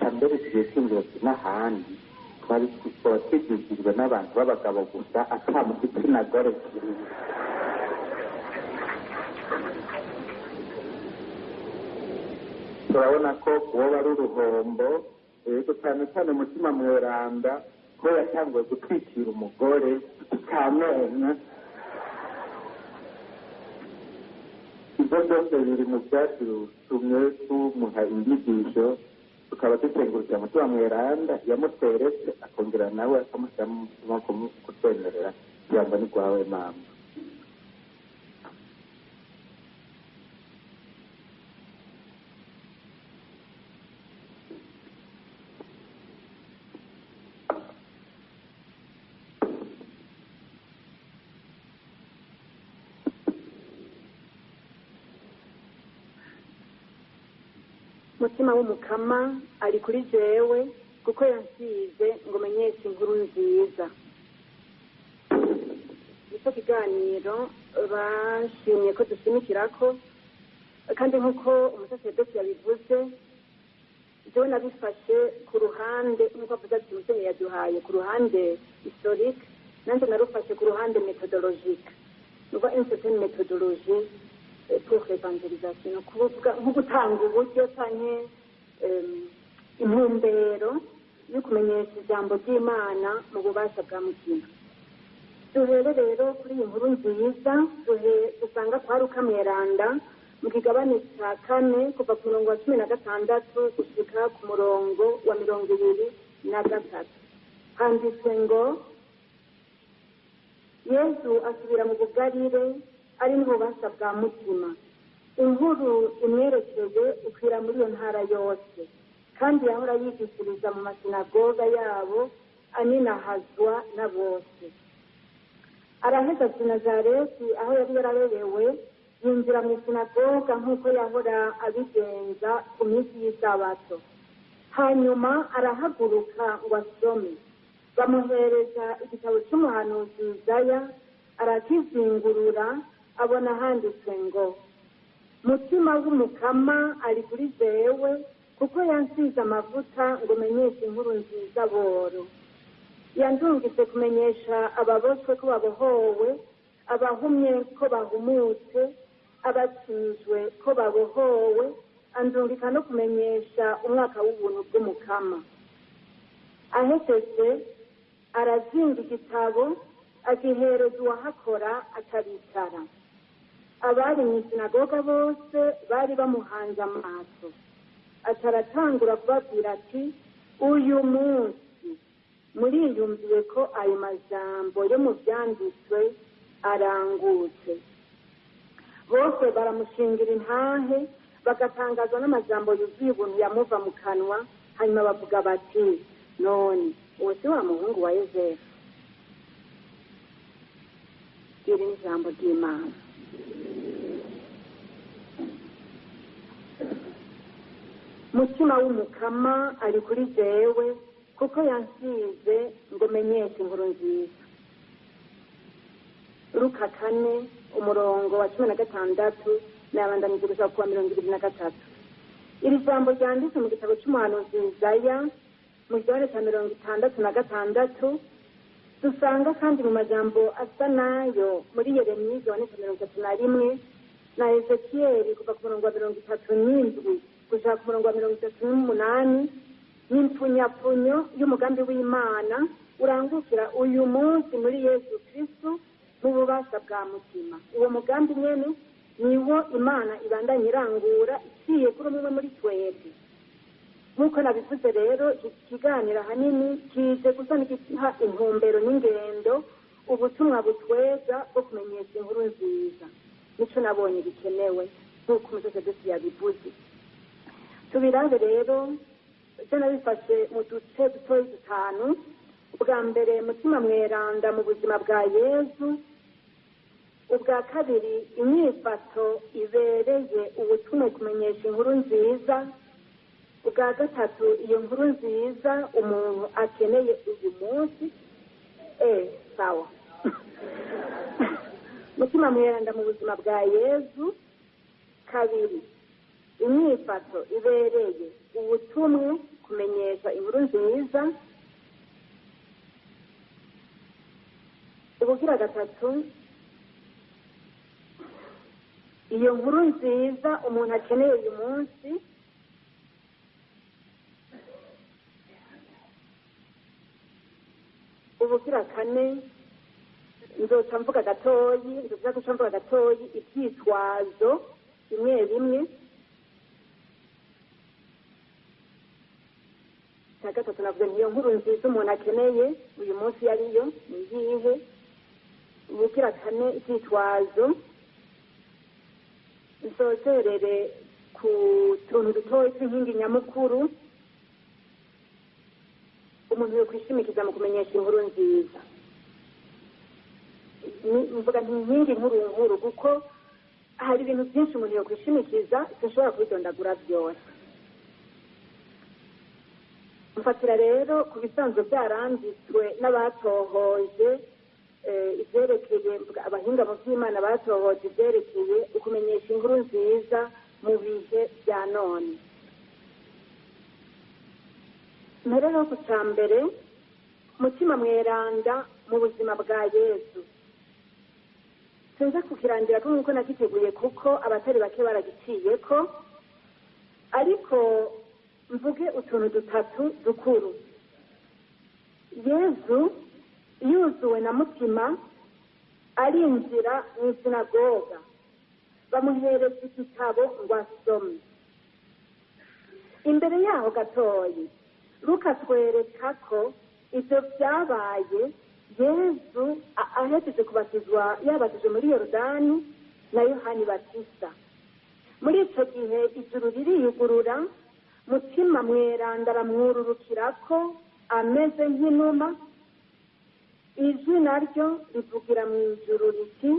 Eka mbere tugiye twinjira n'ahandi twari twaba twigishijwe n'abantu b'abagabo gusa, ata mu gitsina gore kirimo. Turabona ko kuba ari uruhombo, yego, cyane cyane Mutima Mweranda ko yatanguye gutwikira umugore cyane. Ibyo byose biri mu byatumye tumuha inyigisho, tukaba dukengurukira Mutima Mweranda yamutweretse, akongera nawe akamushyiramo umutima wo kutwemerera. Ijambo ni rwawe, mama. Mutima w'Umukama ari kuri jewe, kuko yansize ngo menyeshe inkuru nziza. Nicyo kiganiro bashimye ko dushimikirako, kandi nk'uko umusaseredoti yabivuze, jewe nabifashe ku ruhande, nk'uko avuze ati Musenyeri yaduhaye ku ruhande historique, nanjye narufashe ku ruhande méthodologique, nuva une certaine méthodologie pour l'évangélisation, ni ukuvuga nko gutanga uburyo canke intumbero yo kumenyesha ijambo ry'Imana mu bubasha bwa Mutima. Duhere rero kuri iyi nkuru nziza dusanga kwa Luka Mweranda mu kigabane cya 4, kuva ku murongo wa 16 gushika ku murongo wa 23. Handitswe ngo: "Yesu asubira mu Bugarire ari n'ububasha bwa Mutima. Inkuru imwerekeye ikwira muri iyo ntara yose. Kandi yahora yigishiriza mu masinagoga yabo, aninahazwa na bose. Araheza ati Nazareti aho yari yararerewe, yinjira mu isinagoga nk'uko yahora abigenza ku minsi y'isabato. Hanyuma arahaguruka ngo asome. Bamuhereza igitabo cy'umuhanuzi Izaya, arakizingurura, abona handitswe ngo: Mutima w'Umukama ari kuri jewe, kuko yansize amavuta ngo menyeshe inkuru nziza boro. Yandungitse kumenyesha ababoshwe ko babohowe, abahumye ko bahumutse, abatsinzwe ko babohowe, andungika no kumenyesha umwaka w'ubuntu bw'Umukama. Ahejeje arazinga igitabo, agihereza uwahakora, akaricara. Abari mu isinagoga bose bari bamuhanze amaso. Ataratangura kubabwira ati: Uyu munsi muriyumviye ko ayo majambo yo mu byanditswe arangutse. Bose baramushingira intahe, bagatangazwa n'amajambo yuzuye ubuntu yamuva mu kanwa. Hanyuma bavuga bati: None uwo si wa muhungu wa Yozefu? Iri ni ijambo ry'Imana. Mutima w'Umukama ari kuri jewe, kuko yansize ngo menyeshe inkuru nziza." Luka 4, umurongo wa 16, nabandanije gushaka kuwa 23. Iri jambo ryanditse mu gitabo cy'umuhanuzi Izaya mu gihore cya 66, dusanga kandi mu majambo asa nayo muri Yeremiya igihone cya 31 na Ezekiyeli kuva ku murongo wa 37 gushaka ku murongo wa 38, n'impfunyapfunyo y'umugambi w'Imana urangukira uyu munsi muri Yesu Kristu mu bubasha bwa Mutima. Uwo mugambi nyene niwo Imana ibandanya irangura iciye kuri umwe muri twebwe. Nk'uko nabivuze rero, iki kiganiro ahanini kije gusa n'igiha intumbero n'ingendo ubutumwa butweza bwo kumenyesha inkuru nziza. Nico nabonye bikenewe, nk'uko umusaseredoti yabivuze. Tubirabe rero, icyo nabifashe mu duce dutoyi dutanu. Ubwa mbere, Mutima Mweranda mu buzima bwa Yezu. Ubwa kabiri, inyifato ibereye ubutumwa kumenyesha inkuru nziza. Ubwa gatatu, iyo nkuru nziza umuntu akeneye uyu munsi. Sawa. Mutima Mweranda mu buzima bwa Yezu. Kabiri, inyifato ibereye ubutumwe Kumenyesha inkuru nziza. Ubugira gatatu, iyo nkuru nziza umuntu akeneye uyu munsi. Ubugira kane, nzoca mvuga gatoyi, nzoza guca mvuga gatoyi ibyitwazo bimwe bimwe. Cya gatatu navuze nti iyo nkuru nziza umuntu akeneye uyu munsi yariyo ni iyihe? Ubugira kane, ibyitwazo. Nsozerere ku tuntu dutoyi tw'inkingi nyamukuru umuntu yokwishimikiza mu kumenyesha inkuru nziza. Mvuga nti inkingi nkuru nkuru kuko hari ibintu byinshi umuntu yokwishimikiza sinshobora kubidondagura byose. Mfatira rero ku bisanzwe byaranditswe n'abatohoje ivyerekeye, abahinga mu vy'Imana batohoje ivyerekeye ukumenyesha inkuru nziza mu bihe bya none. Mbere rero ku ca mbere, Mutima Mweranda mu buzima bwa Yesu. Sinza kukirangira ko nkuko nakiteguye kuko abatari bake baragiciyeko, ariko mvuge utuntu dutatu dukuru. Yesu yuzuwe na Mutima arinjira mu isinagoga, bamuhereza igitabo ngo asome. Imbere yaho gatoyi, Luka atwereka ko ivyo vyabaye Yesu ahejeje kubatizwa, yabatijwe muri Yorodani na Yohani Batista. Muri ico gihe ijuru ririyugurura, Mutima Mweranda aramwururukirako ameze nk'inuma, ijwi naryo rivugira mu ijuru riti: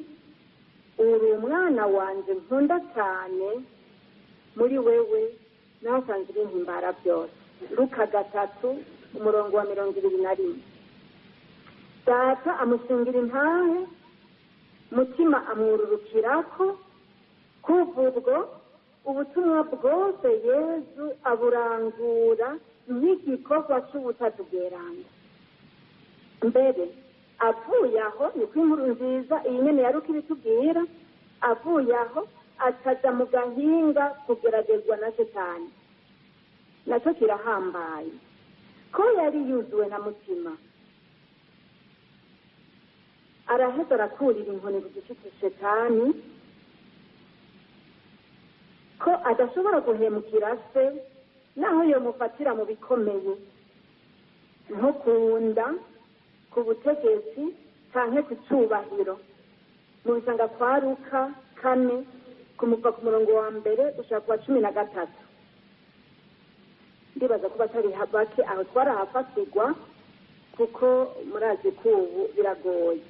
uri umwana wanje nkunda cyane, muri wewe nasanze ibinhimbara byose. Luka 3 umurongo wa 21. Data amushingira intahe, Mutima amwururukirako. Kuva ubwo ubutumwa bwose Yesu aburangura nk'igikorwa c'ubutatu bweranda. Mbere avuye aho, niko inkuru nziza iyi nyene ya Luka ibitubwira, avuye aho akaja mu gahinga kugeragezwa na Satani. Nacyo kirahambaye ko yari yuzuwe na Mutima. Araheza arakurira inkoni ku gishitsi Shetani ko adashobora guhemukira se naho yomufatira mu bikomeye, nko kunda, ku butegetsi canke ku cubahiro. Mubisanga kwa Luka 4 kumuva ku murongo wa 1 gushika ku wa 13. Ndibaza ko batari bake aho twarahafatirwa kuko murazi ko ubu biragoye,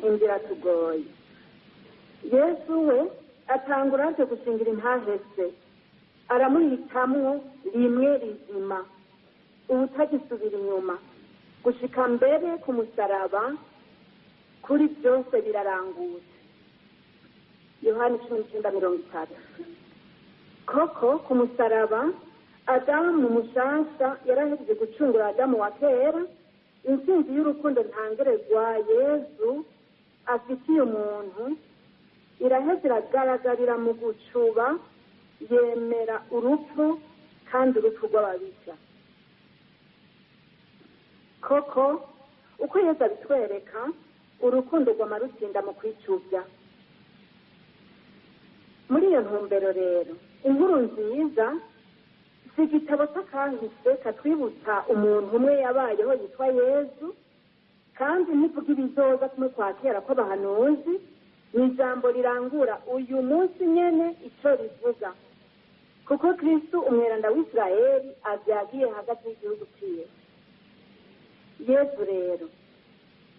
inzira tugoye. Yesu we atangura aje gushingira intahe se, aramuhitamwo rimwe rizima, ubutagisubira inyuma, gushika mbere ku musaraba, kuri byose birarangutse. Yohani 19:30. Koko ku musaraba Adamu mushasha yarahejeje gucungura Adamu wa kera. Intsinzi y'urukundo ntangererwa Yesu afitiye umuntu iraheze iragaragarira mu gucuba, yemera urupfu kandi urupfu rw'ababisha. Koko uko Yesu abitwereka, urukundo rwama rutsinda mu kwicubya. Muri iyo ntumbero rero, inkuru nziza si igitabo c'akahise katwibutsa umuntu umwe yabayeho yitwa Yesu, kandi ntivuga ibizoza kumwe kwa kera kw'abahanuzi. Ni ijambo rirangura uyu munsi nyene ico rivuga, kuko Kristo umweranda w'Isirayeli avyagiye hagati y'igihugu ciwe. Yesu rero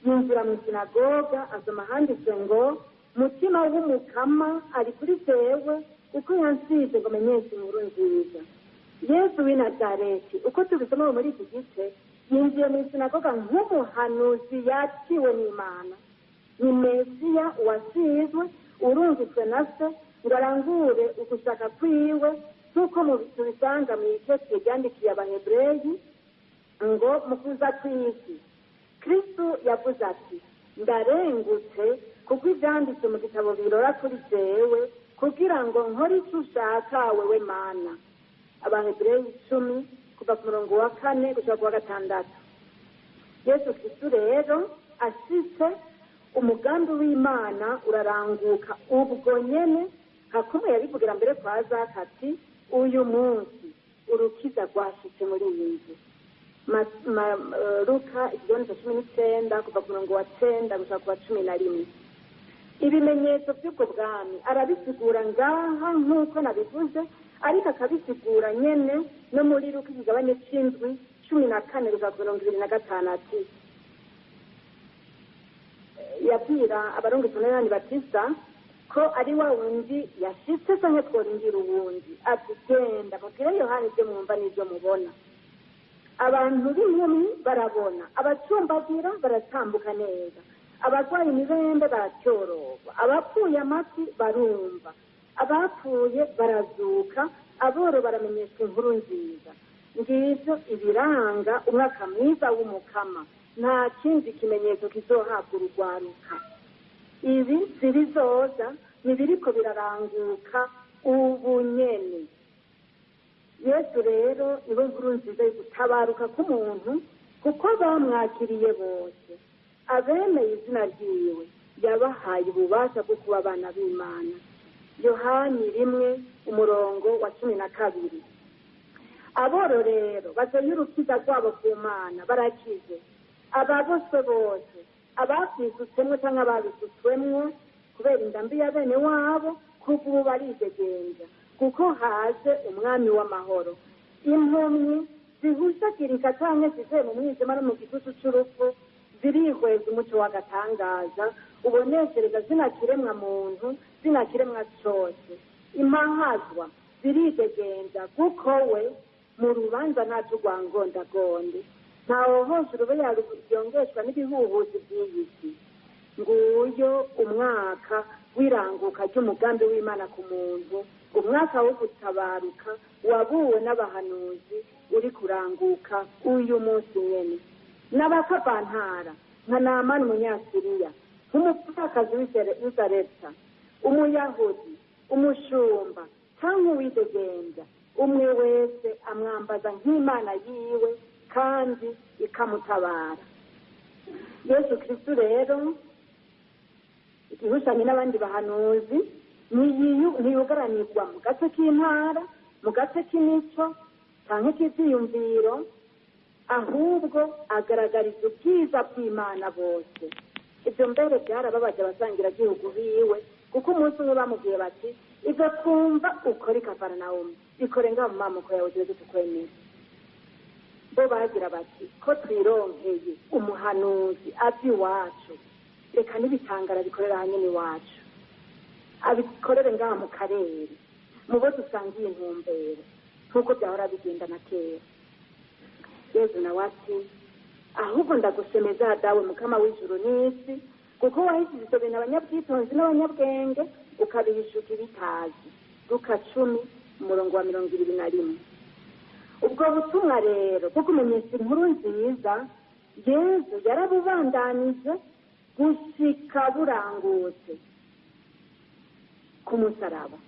yinjira mu sinagoga, asoma ahanditse ngo: Mutima w'Umukama ari kuri jewe, kuko yansize ngo menyeshe inkuru nziza. Yesu w'i Nazareti, uko tubisoma muri iki gice, yinjiye mu sinagoga nk'umuhanuzi yaciwe n'Imana. Ni Mesiya wasizwe, urungitswe na se ngo arangure ugushaka kwiwe Nk'uko tubisanga mu ikete ryandikiye Abahebureyi ngo mu kuza kw'isi Kristu yavuze ati: "Ndarengutse kuko ibyanditse mu gitabo birora kuri jewe, kugira ngo nkore icyo ushaka wewe Mana." Abahebureyi 10, kuva ku murongo wa 4 gushika ku wa 6. Yesu Kristu rero ashitse, umugambi w'Imana uraranguka ubwo nyene, nka kumwe yabivugira mbere kwa Zaka ati: "Uyu munsi urukiza rwashitse muri iyi nzu." Luka ikigabane cya 19, kuva ku murongo wa 9 gushika ku wa 11. Ibimenyetso by'ubwo bwami arabisigura ngaha nk'uko nabivuze, ariko akabisigura nyene no muri Luka ikigabane c'indwi, 14 gushika ku 25, ati yabwira abarungitse na Yohani Batista ko ari wa wundi yashitse canke tworindira uwundi, ati: "Genda mubwire Yohani ibyo mwumva n'ibyo mubona: abantu b'impumyi barabona, abacumbagira baratambuka neza, abarwaye imibembe baracyororwa, abapfuye amatwi barumva, abapfuye barazuka, aboro baramenyeshwa inkuru nziza. Ngivyo ibiranga umwaka mwiza w'Umukama. Nta kindi kimenyetso kizohabwa urugwaruka. Ibi sibizoza, ntibiriko biraranguka ubu nyene." Yesu rero niwe nkuru nziza yo gutabaruka k'umuntu, kuko bamwakiriye bose, abemeye izina ryiwe, yabahaye ububasha bwo kuba abana b'Imana. Yohani 1, umurongo wa 12. Aboro rero bateye urukiza rwabo ku Mana barakize. Ababoswe bose, abakwisutsemwo cyangwa ababisutswemwo kubera indambi ya bene wabo, kuva ubu baridegenja, kuko haje Umwami w'amahoro. Impumyi zihushagirika canke zivuye mu mwijima no mu gitutu c'urupfu zirihweza umuco w'agatangaza uboneshereza zina kiremwa muntu, zina kiremwa cose. Impahazwa ziridegenza, kuko we mu rubanza ntaco rwangondagonde, ntawohosha urubeya yongeshwa n'ibihuhuzi by'iyi si. Nguyo umwaka w'iranguka ry'umugambi w'Imana ku muntu, umwaka wo gutabaruka wabuwe n'abahanuzi uri kuranguka uyu munsi nyene. N'abakavantara nka Namani Umunyasiriya, nk'umupfakazi w'Isarepta, Umuyahudi, umushumba cyangwa uwidegembya, umwe wese amwambaza nk'Imana yiwe kandi ikamutabara. Yesu Kristu rero, igihushanye n'abandi bahanuzi, ntiyugaranirwa mu gace k'intara, mu gace k'imico canke k'ivyiyumviro, ahubwo agaragariza ubwiza bw'Imana bose. Ibyo mbere byarababaje abasangiragihugu biwe, kuko umunsi umwe bamubwiye bati: "Ibyo twumva ukora i Kafaranawumu bikore ngaho mu mamuko yawe tuze tukwemera." Bo bagira bati: "Ko twironkeye umuhanuzi ava iwacu, reka n'ibitangara bikorera hanyine iwacu, abikorere ngaha mu karere, mu bo dusangiye intumbero, nk'uko byahora bigenda na kera." Yezu nawe ati: "Ahubwo ndagusemeza Dawe, Mukama w'ijuru n'isi, kuko wahishije ibyo bintu abanyabwitonzi n'abanyabwenge, ukabihishuka ibitazi." Luka 10, umurongo wa 21. Ubwo butumwa rero bwo kumenyesha inkuru nziza, Yezu yarabubandanije gushika burangutse ku musaraba.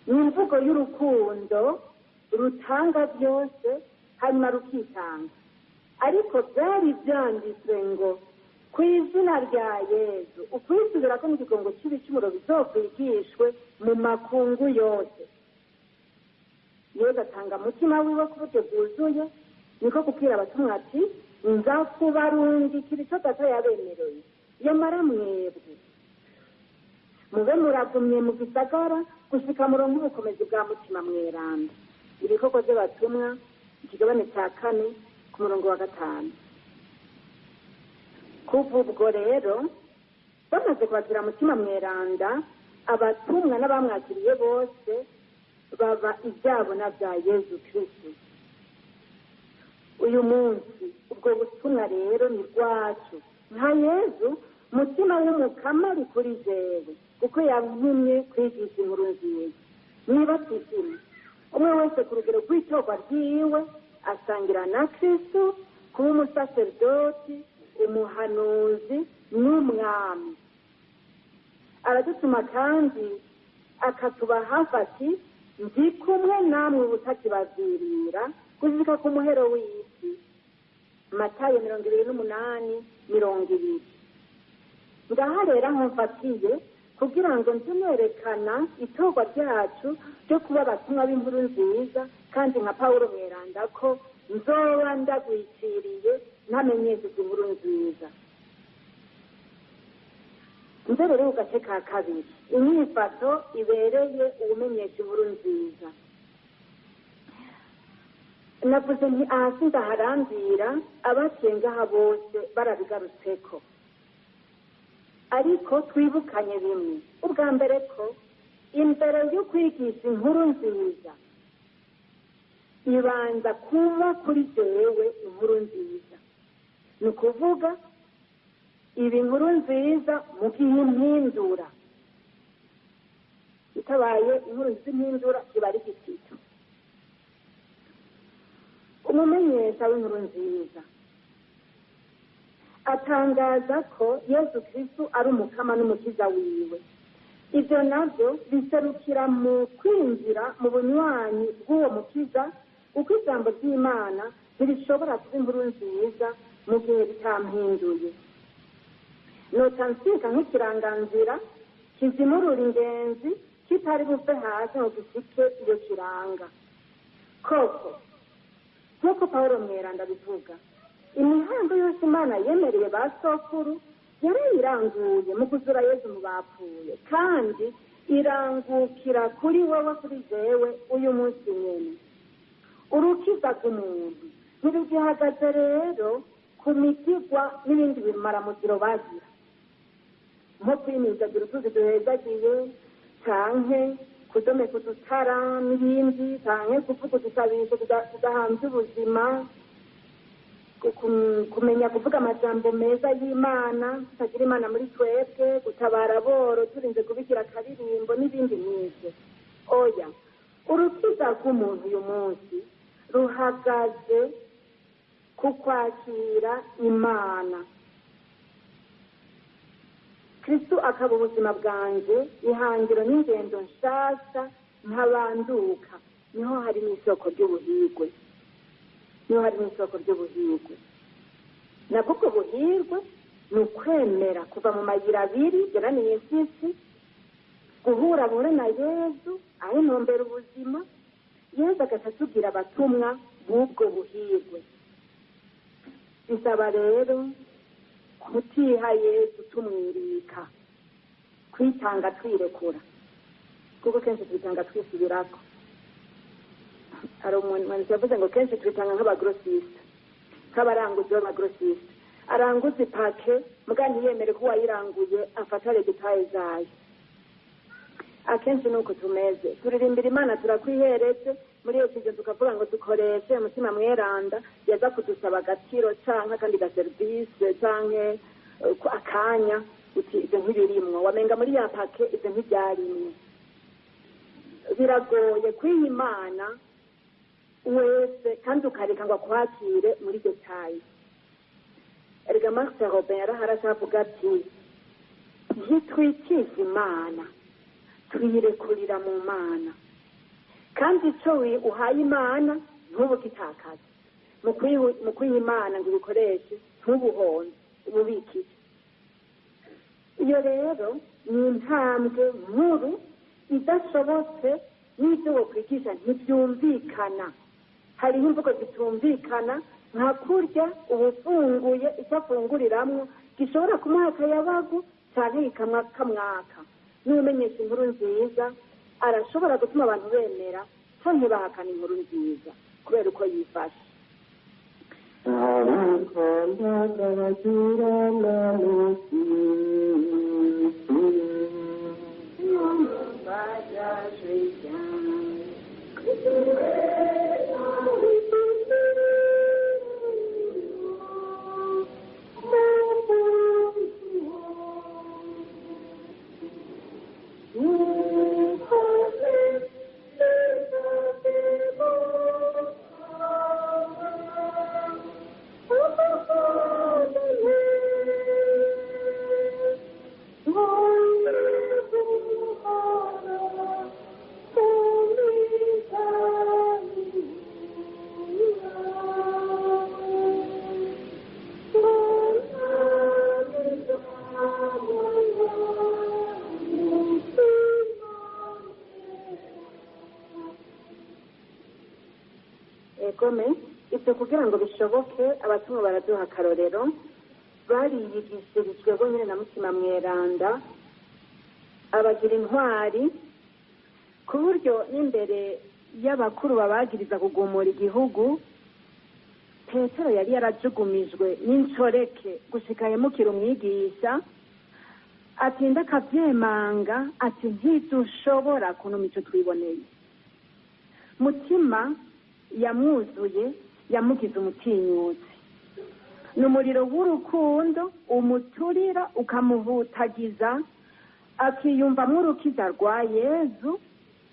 Ni imvugo y'urukundo rutanga byose hanyuma rukitanga. Ariko byari byanditswe ngo ku izina rya Yezu ukwisubira ko n'igigongo cy'ibicumuro bizokwigishwe mu makungu yose. Yezu atanga mutima wiwe ku buryo bwuzuye, niko kubwira abatumwa ati: "Nza kubarungikira icyo Data yabemereye, yamara mwebwe mube muragumye mu gisagara gushika muronke ubukomezi bwa Mutima Mweranda." Ibikorwa by'Abatumwa, ikigabane cya 4, ku murongo wa 5. Kuva ubwo rero bamaze kwakira Mutima Mweranda, abatumwa n'abamwakiriye bose baba ibyabona bya Yezu Kristu. Uyu munsi ubwo butumwa rero ni bwacu. Nka Yezu: "Mutima w'Umukama ari kuri jewe, kuko yantumye kwigisha inkuru nziza." Niba twishimye Umwe wese ku rugero rw'itorwa ryiwe asangira na Kristo kuba umusaserdoti, umuhanuzi n'umwami. Aradutuma kandi akatuba hafi ati ndi kumwe namwe ubutakibazirira gushika ku muhero w'isi. Matayo 28:20. Ngaha rero aho mfatiye kugira ngo nze nerekana itorwa ryacu ryo kuba abatumwa b'inkuru nziza, kandi nka Pawulo mweranda ko nzoba ndagwiciriye ntamenyesheje inkuru nziza. Nze rero ku gace ka kabiri, inyifato ibereye uwumenyesha inkuru nziza. Navuze nti aha sindaharambira, abaciye ngaha bose barabigarutseko, ariko twibukanye bimwe. Ubwa mbere ko imbere yo kwigisha inkuru nziza ibanza kuba kuri jewe inkuru nziza. Ni ukuvuga ibi inkuru nziza mu gihe impindura itabaye inkuru nziza impindura iba ari igitito. Umumenyesha w'inkuru nziza atangaza ko Yesu Kristo ari umukama n'umukiza wiwe. Ibyo nabyo biserukira mu kwinjira mu bunywanyi bw'uwo mukiza, kuko ijambo ry'Imana ntirishobora kuba inkuru nziza mu gihe ritampinduye. Noca nsika nk'ikiranganzira kizimurura ingenzi kitari buve hasi ngo gishike iyo kiranga. Koko nk'uko Pawulo mweranda abivuga, imihango yose Imana yemereye ba sokuru yarayiranguye mu kuzura Yesu mu bapfuye, kandi irangukira kuri wowe, kuri jewe uyu munsi nyene. Urukiza rw'umuntu ntirugihagaze rero ku migigwa n'ibindi bimaramuziro bagira, nko kwimizagira utuzi duhezagiye, canke kudomeka udutara n'ibindi, canke kuvuga udusabisho tudahanze ubuzima, kumenya kuvuga amajambo meza y'Imana tutagira Imana muri twebwe, gutabara aboro turinze kubigira akaririmbo n'ibindi nk'ivyo. Oya, urukiza rw'umuntu uyu munsi ruhagaze ku kwakira Imana. Kristo akaba ubuzima bwanje, ihangiro n'ingendo nshasha ntabanduka. Niho hari n'isoko ry'ubuhirwe, niho hari n'isoko ry'ubuhirwe. Nabwo ubwo buhirwe ni ukwemera kuva mu mayira abiri yananiye insisi, guhura buhure na Yezu aho intumbera ubuzima. Yezu agaca atubwira abatumwa b'ubwo buhirwe. Bisaba rero kutiha Yezu tumwirika, kwitanga twirekura, kuko kenshi twitanga twisubirako. Hari umuntu yavuze ngo kenshi twitanga nk'abagrosiste, nk'abaranguzi b'abagrosiste. Aranguza ipake muga ntiyemere ko uwayiranguye afata regitaye zayo. Akenshi nuko tumeze, turirimbira Imana turakwiheretse, muri iyo kizo tukavuga ngo dukoreshe umutima mweranda, yaza kudusaba agaciro canke akandi ga service canke akanya, uti ibyo ntibirimwo, wamenga muri ya pake ibyo ntibyarimwo. Biragoye kwiha Imana wese kandi ukareka ngo akwakire muri detail. Erega Marcel Robin yaraharaje avuga ati ntitwikiza Imana, twirekurira mu Mana, kandi ico uhaye Imana ntubugitakaze. Mu kwiha Imana ngo ubikoreshe ntubuhonze, ububikire. Iyo rero ni intambwe nkuru idashobotse, n'ibyo wokwigisha ntibyumvikana. Hariho imvugo zitumvikana, nka kurya ubufunguye icyo afunguriramwo gishobora kumuha akayabagu canke kikamwaka. N'umenyesha inkuru nziza arashobora gutuma abantu bemera canke bahakana inkuru nziza kubera uko yifashe. Egome, ibyo kugira ngo bishoboke, abatumwa baraduha akarorero. Bariyigishirijwe bonyine na Mutima Mweranda, abagira intwari, ku buryo n'imbere y'abakuru babagiriza kugumura igihugu, Petero yari yarajugumijwe n'inshoreke gushika yemukira umwigisha, atinda akabyemanga ati: "Ntidushobora kunuma icyo twiboneye." Mutima yamwuzuye, yamugize umutinyutsi. Ni umuriro w'urukundo umuturira, ukamuhutagiza, akiyumvamo urukiza rwa Yezu,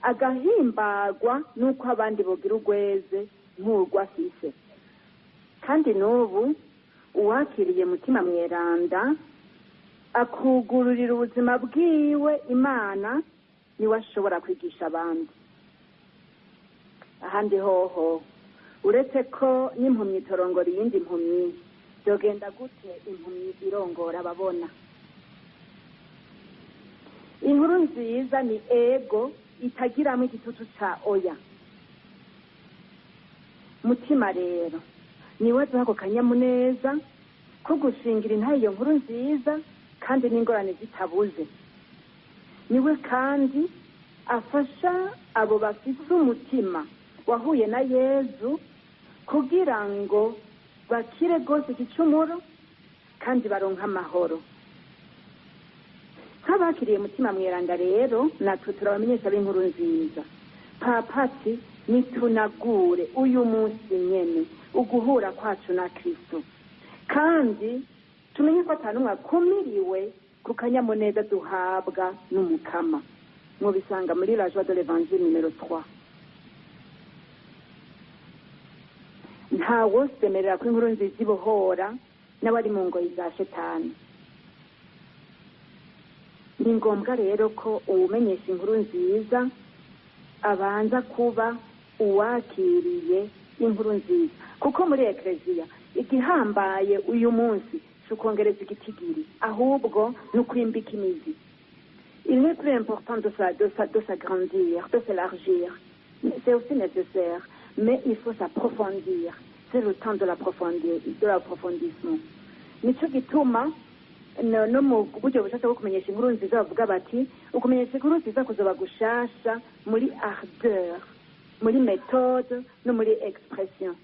agahimbagwa n'uko abandi bogira urweze nk'urwo afise. Kandi n'ubu uwakiriye Mutima Mweranda, akugururira ubuzima bwiwe Imana, niwe ashobora kwigisha abandi. Ahandi hoho, uretse ko n'impumyi itorongora iyindi mpumyi, byogenda gute impumyi irongora ababona? Inkuru nziza ni ego itagiramo igitutu ca oya. Mutima rero niwe duha ako kanyamuneza ko gushingira intahe iyo nkuru nziza, kandi n'ingorane zitabuze. Niwe kandi afasha abo bafise umutima wahuye na Yezu kugira ngo bakire rwose igicumuro kandi baronke amahoro. Nk'abakiriye Mutima Mweranda rero, natwe turabamenyesha b'inkuru nziza. Papa ati: "Nitunagure uyu munsi nyene uguhura kwacu na Kristo, kandi tumenye ko atanumwe akumiriwe ku kanyamuneza duhabwa n'Umukama." Mubisanga muri La Joie de l'Evangile numéro 3. Ntawosemerera ko inkuru nziza ibohora n'abari mu ngoyi za shetani. Ni ngombwa rero ko uwumenyesha inkuru nziza abanza kuba uwakiriye inkuru nziza, kuko muri ekereziya igihambaye uyu munsi si ukongereza igitigiri, ahubwo ni ukwimbika imizi. Il n'est plus important de s'agrandir, de s'élargir. C'est aussi nécessaire, mais il faut s'approfondir. C'est le temps de l'approfondissement. Nico gituma no mu buryo bushasha bwo kumenyesha inkuru nziza bavuga bati ukumenyesha inkuru nziza kuzoba gushasha muri ardeur, muri méthode no muri expression.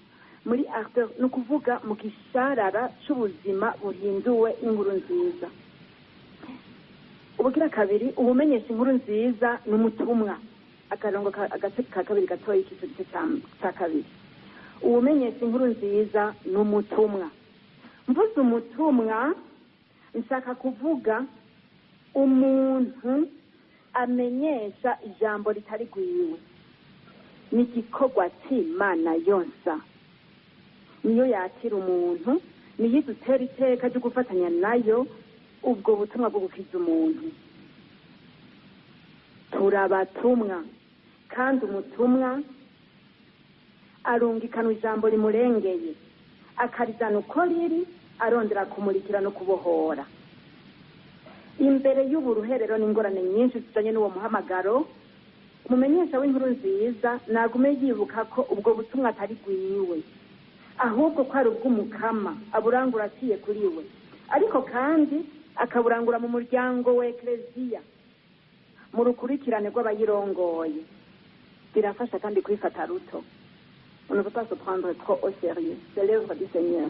Muri ardeur ni ukuvuga mu gisharara c'ubuzima buhinduwe n'inkuru nziza. Ubugira kabiri, ubumenyesha inkuru nziza ni umutumwa. Akarongo agace ka kabiri gatoya k'ico gice ca kabiri: uwumenyesha inkuru nziza ni umutumwa. Mvuze umutumwa, nshaka kuvuga umuntu amenyesha ijambo ritari rwiwe. Ni igikorwa c'Imana yonsa, niyo yakira umuntu, niyo idutera iteka ryo gufatanya nayo ubwo butumwa bwo gukiza umuntu. Turabatumwa, kandi umutumwa arungikanwa ijambo rimurengeye, akarizana uko riri, arondera kumurikira no kubohora. Imbere y'uburuherero n'ingorane nyinshi zijanye n'uwo muhamagaro, umumenyesha w'inkuru nziza nagume yibuka ko ubwo butumwa atari rwiwe, ahubwo ko ari ubw'Umukama aburangura aciye kuri we, ariko kandi akaburangura mu muryango wa ekereziya, mu rukurikirane rw'abayirongoye. Birafasha kandi kwifata ruto. On ne peut pas se prendre trop au sérieux, c'est l'œuvre du Seigneur.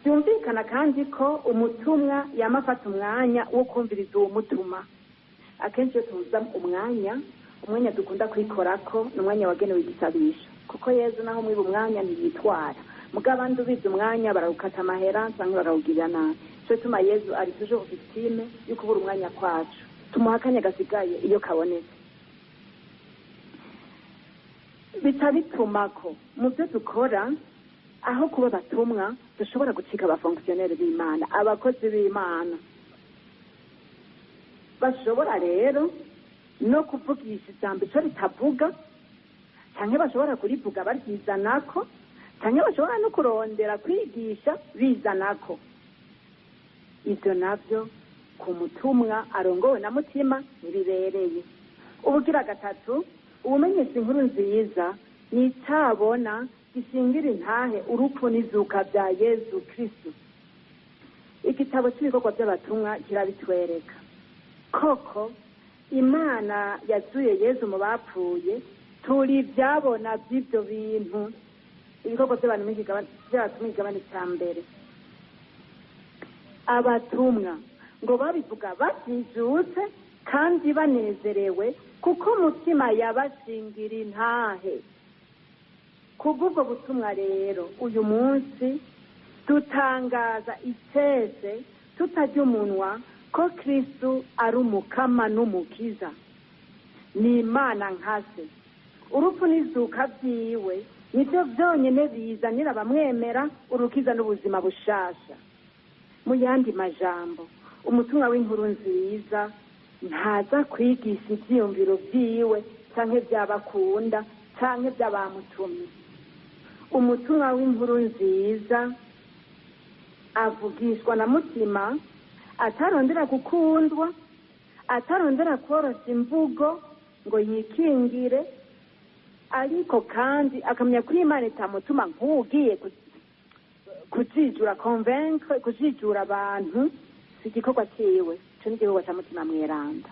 Byumvikana kandi ko umutumwa yama afata umwanya wo kumviriza uwo mutuma. Akenshi iyo tubuza umwanya, umwanya dukunda kwikorako ni umwanya wagenewe igisabisho, kuko Yezu naho mwiba umwanya ntiyitwara. Mugabo abandi ubivye umwanya barawukata amahera canke barawugirira nabi. Ico gituma Yezu ari toujours victime yo kubura umwanya kwacu. Tumuha akanya gasigaye iyo kabonetse. Bica bituma ko mu byo dukora, aho kuba abatumwa, dushobora gucika abafonctionnaires b'Imana, abakozi b'Imana bashobora rero no kuvugisha ijambo ico ritavuga, canke bashobora kurivuga baryizanako, canke bashobora no kurondera kwigisha bizanako. Ivyo navyo ku mutumwa arongowe na Mutima ntibibereye. Ubugira gatatu, Uwumenyesha inkuru nziza ni icyabona gishingira intahe urupfu n'izuka bya Yezu Kristu. Igitabo cy'ibikorwa by'abatumwa kirabitwereka. Koko Imana yazuye Yezu mu bapfuye, turi ibyabona by'ibyo bintu. Ibikorwa by'abantu by'abatumwa igabane cya mbere. Abatumwa ngo babivuga batijutse kandi banezerewe, kuko umutima yabashingira intahe. Kubw'ubwo butumwa rero uyu munsi dutangaza icese tutarya umunwa ko Kristu ari umukama n'umukiza, ni Imana nkase. Urupfu n'izuka byiwe nibyo byonyine bizanira abamwemera urukiza n'ubuzima bushasha. Mu yandi majambo, umutumwa w'inkuru nziza ntaza kwigisha ibyiyumviro byiwe canke by'abakunda canke by'abamutumye. Umutumwa w'inkuru nziza avugishwa na mutima atarondera gukundwa, atarondera korosha imvugo ngo yikingire, ariko kandi akamenya ko Imana itamutuma nk'ugiye kujijura, convaincre, kujijura abantu. Si igikorwa ciwe, ico ni igikorwa ca Mutima Mweranda.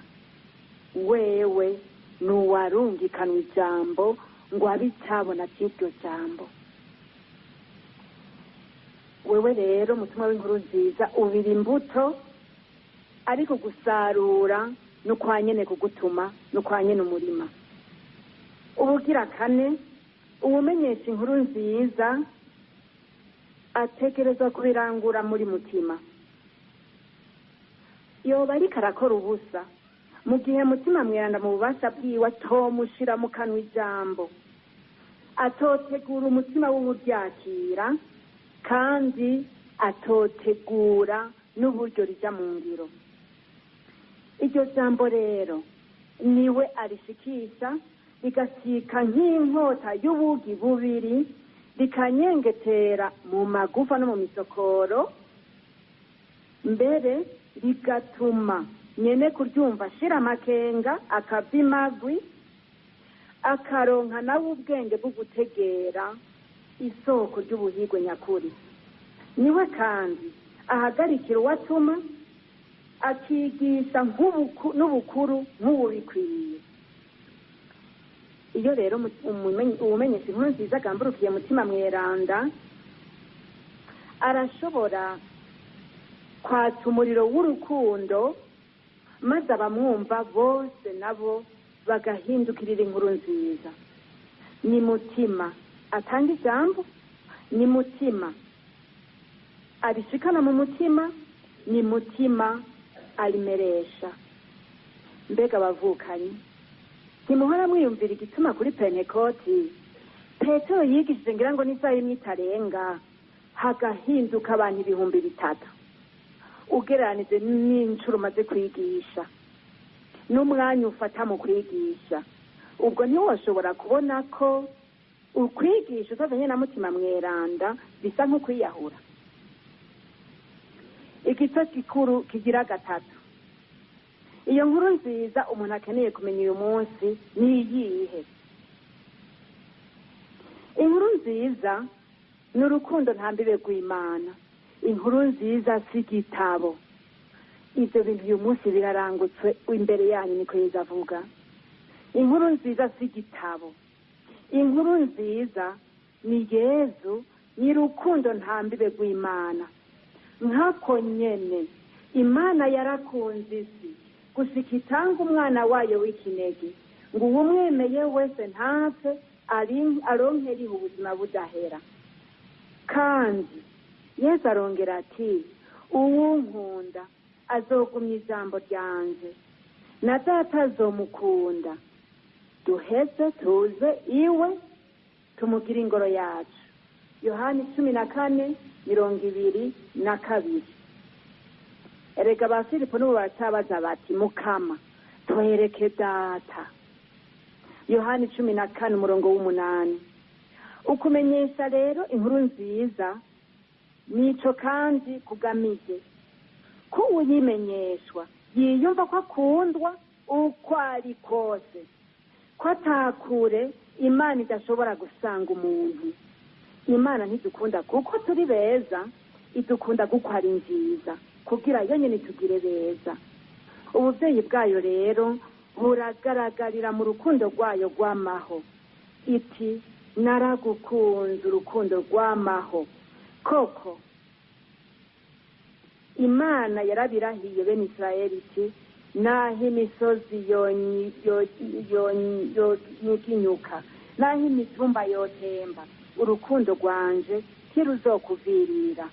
Wewe nuwarungikanwa ijambo ngo abe icabona c'iryo jambo. Wewe rero mutumwa w'inkuru nziza ubira imbuto, ariko gusarura n'ukwa nyene kugutuma n'ukwa nyene umurima. Ubugira kane, uwumenyesha inkuru nziza ategerezwa kubirangura muri mutima. Yoba ariko arakora ubusa mu gihe Mutima Mweranda mu bubasha bwiwe atomushira mu kanwa ijambo, atotegura umutima w'uburyakira, kandi atotegura n'uburyo rija mu ngiro. Iryo jambo rero niwe arishikisha, rigasika nk'inkota y'ubugi bubiri, rikanyengetera mu magufa no mu misokoro, mbere rigatuma nyene kuryumva ashira amakenga, akava imagwi, akaronka nawe ubwenge bwo gutegera isoko ry'ubuhigwe nyakuri. Niwe kandi ahagarikira uwatuma, akigisha n'ubukuru nk'ububikwiye. Iyo rero uwumenyesha inkuru nziza agamburukiye Mutima Mweranda, arashobora kwatsa umuriro w'urukundo, maze abamwumva bose nabo bagahindukirira inkuru nziza. Ni mutima atanga ijambo, ni mutima arishikana mu mutima, ni mutima arimeresha. Mbega abavukanyi, ntimuhora mwiyumvira igituma kuri Pentekoti Petero yigishije ngira ngo n'isaha imwe itarenga hagahinduka abantu 3000, ugereranije n'incuro umaze kwigisha n'umwanya ufata mu kwigisha? Ubwo ntiwoshobora kubona ko ukwigisha utazanye na Mutima Mweranda bisa nko kwiyahura? Igice gikuru kigira gatatu, iyo nkuru nziza umuntu akeneye kumenya uyu munsi ni iyihe? Inkuru nziza ni urukundo nta mbibe rw'Imana. Inkuru nziza si igitabo. Ibyo bintu uyu munsi birarangutswe imbere yanyu, niko Yezu avuga. Inkuru nziza si igitabo. Inkuru nziza ni Yezu, ni rukundo nta mbibe rw'Imana. Nkako nyene Imana yarakunze isi gushika itanga umwana wayo w'ikinege, ngo uwumwemeye wese ntapfe, aronke riho ubuzima budahera. Kandi Yezu arongera ati: uwunkunda azogumya ijambo ryanje, na Data azomukunda, duheze tuze iwe tumugire ingoro yacu. Yohani 14:22. Erega ba Filipo n'ubu baracabaza bati: Mukama, twereke Data. Yohani 14:8. Ukumenyesha rero inkuru nziza nico kandi kugamije ko uyimenyeshwa yiyumva ko akundwa uko ari kose, ko atakure Imana idashobora gusanga umuntu. Imana ntidukunda kuko turi beza, idukunda kuko ari nziza, kugira yonyine tugire beza. Ubuvyeyi bwayo rero buragaragarira mu rukundo rwayo rw'amaho. Iti naragukunze urukundo rw'amaho. Koko Imana yarabirahiye bene Israeli iti naho imisozi yonyiginyuka, naho imitumba yotemba, urukundo rwanje ntiruzokuvirira.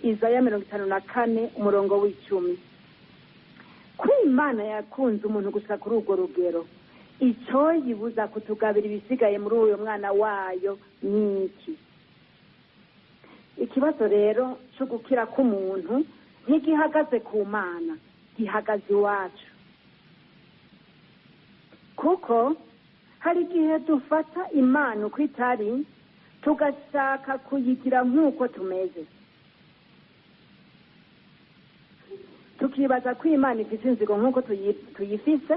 Izaya 54 umurongo w'10. Ko Imana yakunze umuntu gushika kuri urwo rugero, ico yibuza kutugabira ibisigaye muri uyo mwana wayo niki? Ikibazo rero cyo gukira k'umuntu ntigihagaze ku Mana, gihagaze iwacu. Kuko hari igihe dufata Imana uko itari, tugashaka kuyigira nk'uko tumeze, tukibaza ko Imana ifise inzigo nk'uko tuyifise,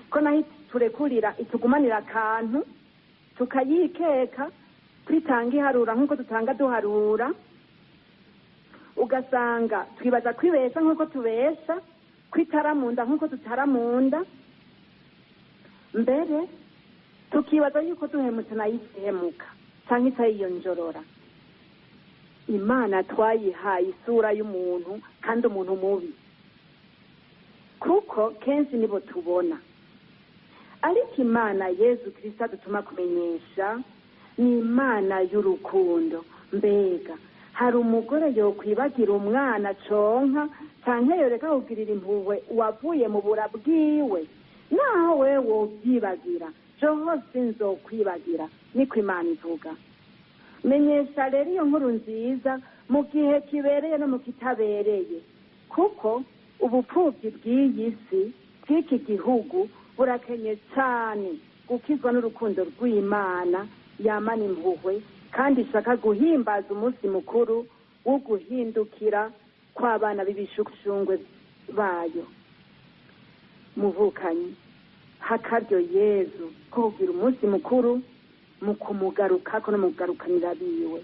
ko naho turekurira itugumanira akantu, tukayikeka, twitanga iharura nk'uko dutanga duharura, ugasanga twibaza kwibesha nk'uko tubesha, kwitara mu nda nk'uko tutara mu nda, mbere tukibaza yuko duhemutse nayo ihemuka canke itayiyonjorora. Imana twayihaye isura y'umuntu, kandi umuntu mubi, kuko kenshi nibo tubona. Ariko Imana Yezu Kristo adutuma kumenyesha ni Imana y'urukundo. Mbega hari umugore yokwibagira umwana conka, canke yoreka kugirira impuhwe uwavuye mu bura bwiwe? Naho wewe wovyibagira, jeho sinzokwibagira, niko Imana ivuga. Menyesha rero iyo nkuru nziza mu gihe kibereye no mu kitabereye, kuko ubupfuvyi bw'iyi si bw'iki gihugu burakenye cane gukizwa n'urukundo rw'Imana yamana impuhwe, kandi ishaka guhimbaza umunsi mukuru wo guhindukira kw'abana b'ibishushungwe bayo. Muvukanyi, hakaryo Yezu ko kugira umunsi mukuru mu kumugarukako no mu kugarukanira biwe.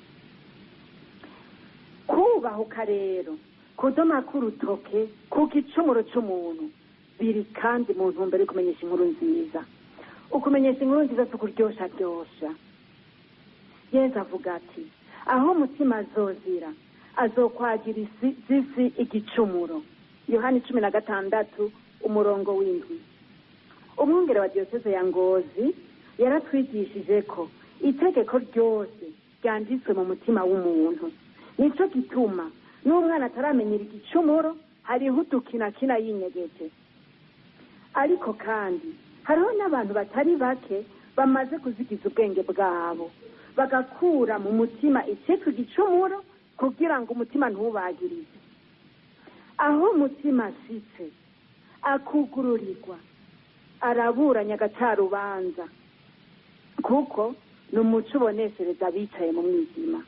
Kubahuka rero kudoma k'urutoke ku gicumuro c'umuntu biri kandi mu ntumbero yo kumenyesha inkuru nziza. Ukumenyesha inkuru nziza si ukuryosharyosha. Yezu avuga ati aho umutima azozira azokwagira zisi igicumuro. Yohani 16 umurongo w'7. Umwungere wa diyoseze ya Ngozi yaratwigishije ko itegeko ryose ryanditswe mu mutima w'umuntu. Nico gituma n'umwana ataramenyera igicumuro hariho udukinakina yinyegeje. Ariko kandi hariho n'abantu batari bake bamaze kuzigiza ubwenge bwabo, bagakura mu mutima icitwa igicumuro kugira ngo umutima ntubagirize. Aho umutima ashitse akugururirwa, araburanya agacarubanza, kuko ni umuco uboneshereza abicaye mu mwijima.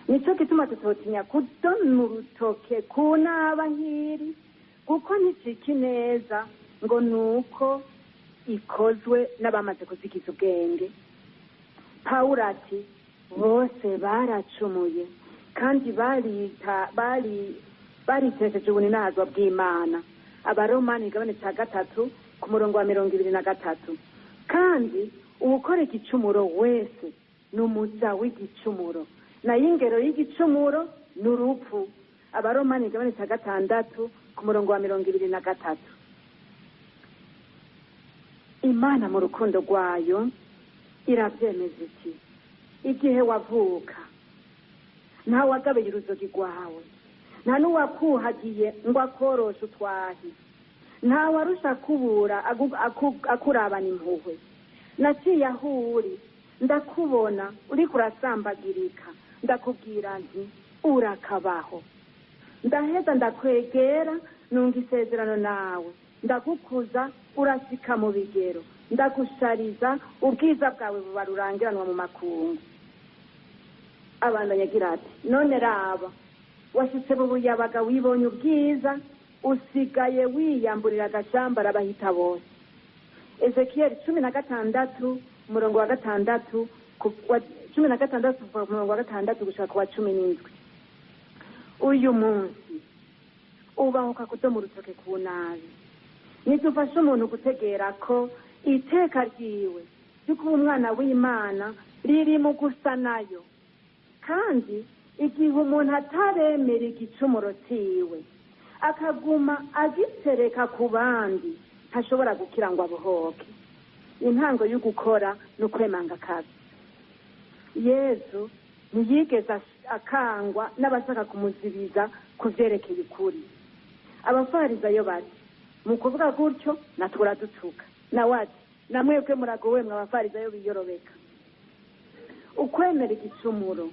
Nico gituma tutotinya kudoma urutoke ku naba nk'iri, kuko nticika ineza ngo nuko ikozwe n'abamaze kuzigiza ubwenge. Pawulo ati bose baracumuye kandi baritesheje ubuninahazwa bw'Imana. Abaromani igabane ca 3 ku murongo wa 23. Kandi uwukora igicumuro wese ni umuja w'igicumuro, nayo ingero y'igicumuro ni urupfu. Abaromani igabane ca 6 ku murongo wa 23. Imana mu rukundo rwayo iravyemeza iti igihe wavuka nta wagabiye uruzogi rwawe, nta n'uwakuhagiye ngo akoroshe utwahi, nta warusha kubura akurabana impuhwe. Naciye aho uri ndakubona uriko urasambagirika, ndakubwira nti urakabaho. Ndaheza ndakwegera nunga isezerano nawe, ndagukuza urasika mu bigero, ndagushariza ubwiza bwawe buba rurangiranwa mu makungu. Abandanya agira ati none raba washitse mu buyabaga wibonye ubwiza, usigaye wiyamburira agashambara abahita bose. Ezekiyeli 16 umurongo wa 6, 16 kuva ku murongo wa 6 gushika ku wa 17. Uyu munsi ubahuka kudoma urutoke ku nabi. Nidufashe umuntu gutegera ko iteka ryiwe ryo kuba umwana w'Imana riri mu gusa nayo, kandi igihe umuntu ataremera igicumuro ciwe akaguma agitereka ku bandi, ntashobora gukira ngo abohoke. Intango yo gukora no kwemanga kabi. Yezu ntiyigeze akangwa n'abashaka kumuzibiza ku vyerekeye ukuri. Abafarizayo bati mu kuvuga gutyo natwe uradutuka, nawe ati namwebwe muragowe mwe abafarizayo biyorobeka. Ukwemera igicumuro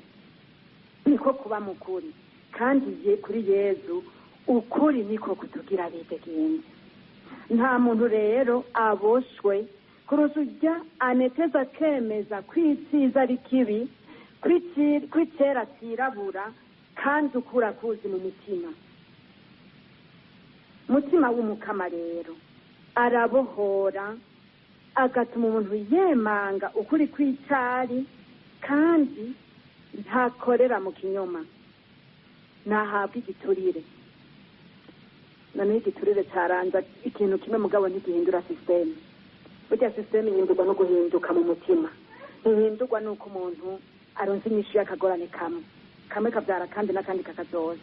niko kuba mukuri, kandi ye kuri Yezu ukuri niko kutugira bidegenze. Nta muntu rero aboshwe kurusha ujya aneteza akemeza kwitiza ari kibi, kwitera kirabura, kandi ukura kuzi mu mutima. Mutima w'umukama rero arabohora, agatuma umuntu yemanga ukuri kw'icari, kandi ntakorera mu kinyoma, ntahabwa igiturire. Noneho igiturire caranza ikintu kimwe, mugabo ntigihindura sisiteme. Burya sisiteme ihindurwa no guhinduka mu mutima, ntihindurwa n'uko umuntu aronse inyishu y'akagorane kamwe kamwe kavyara kandi n'akandi kakazoza.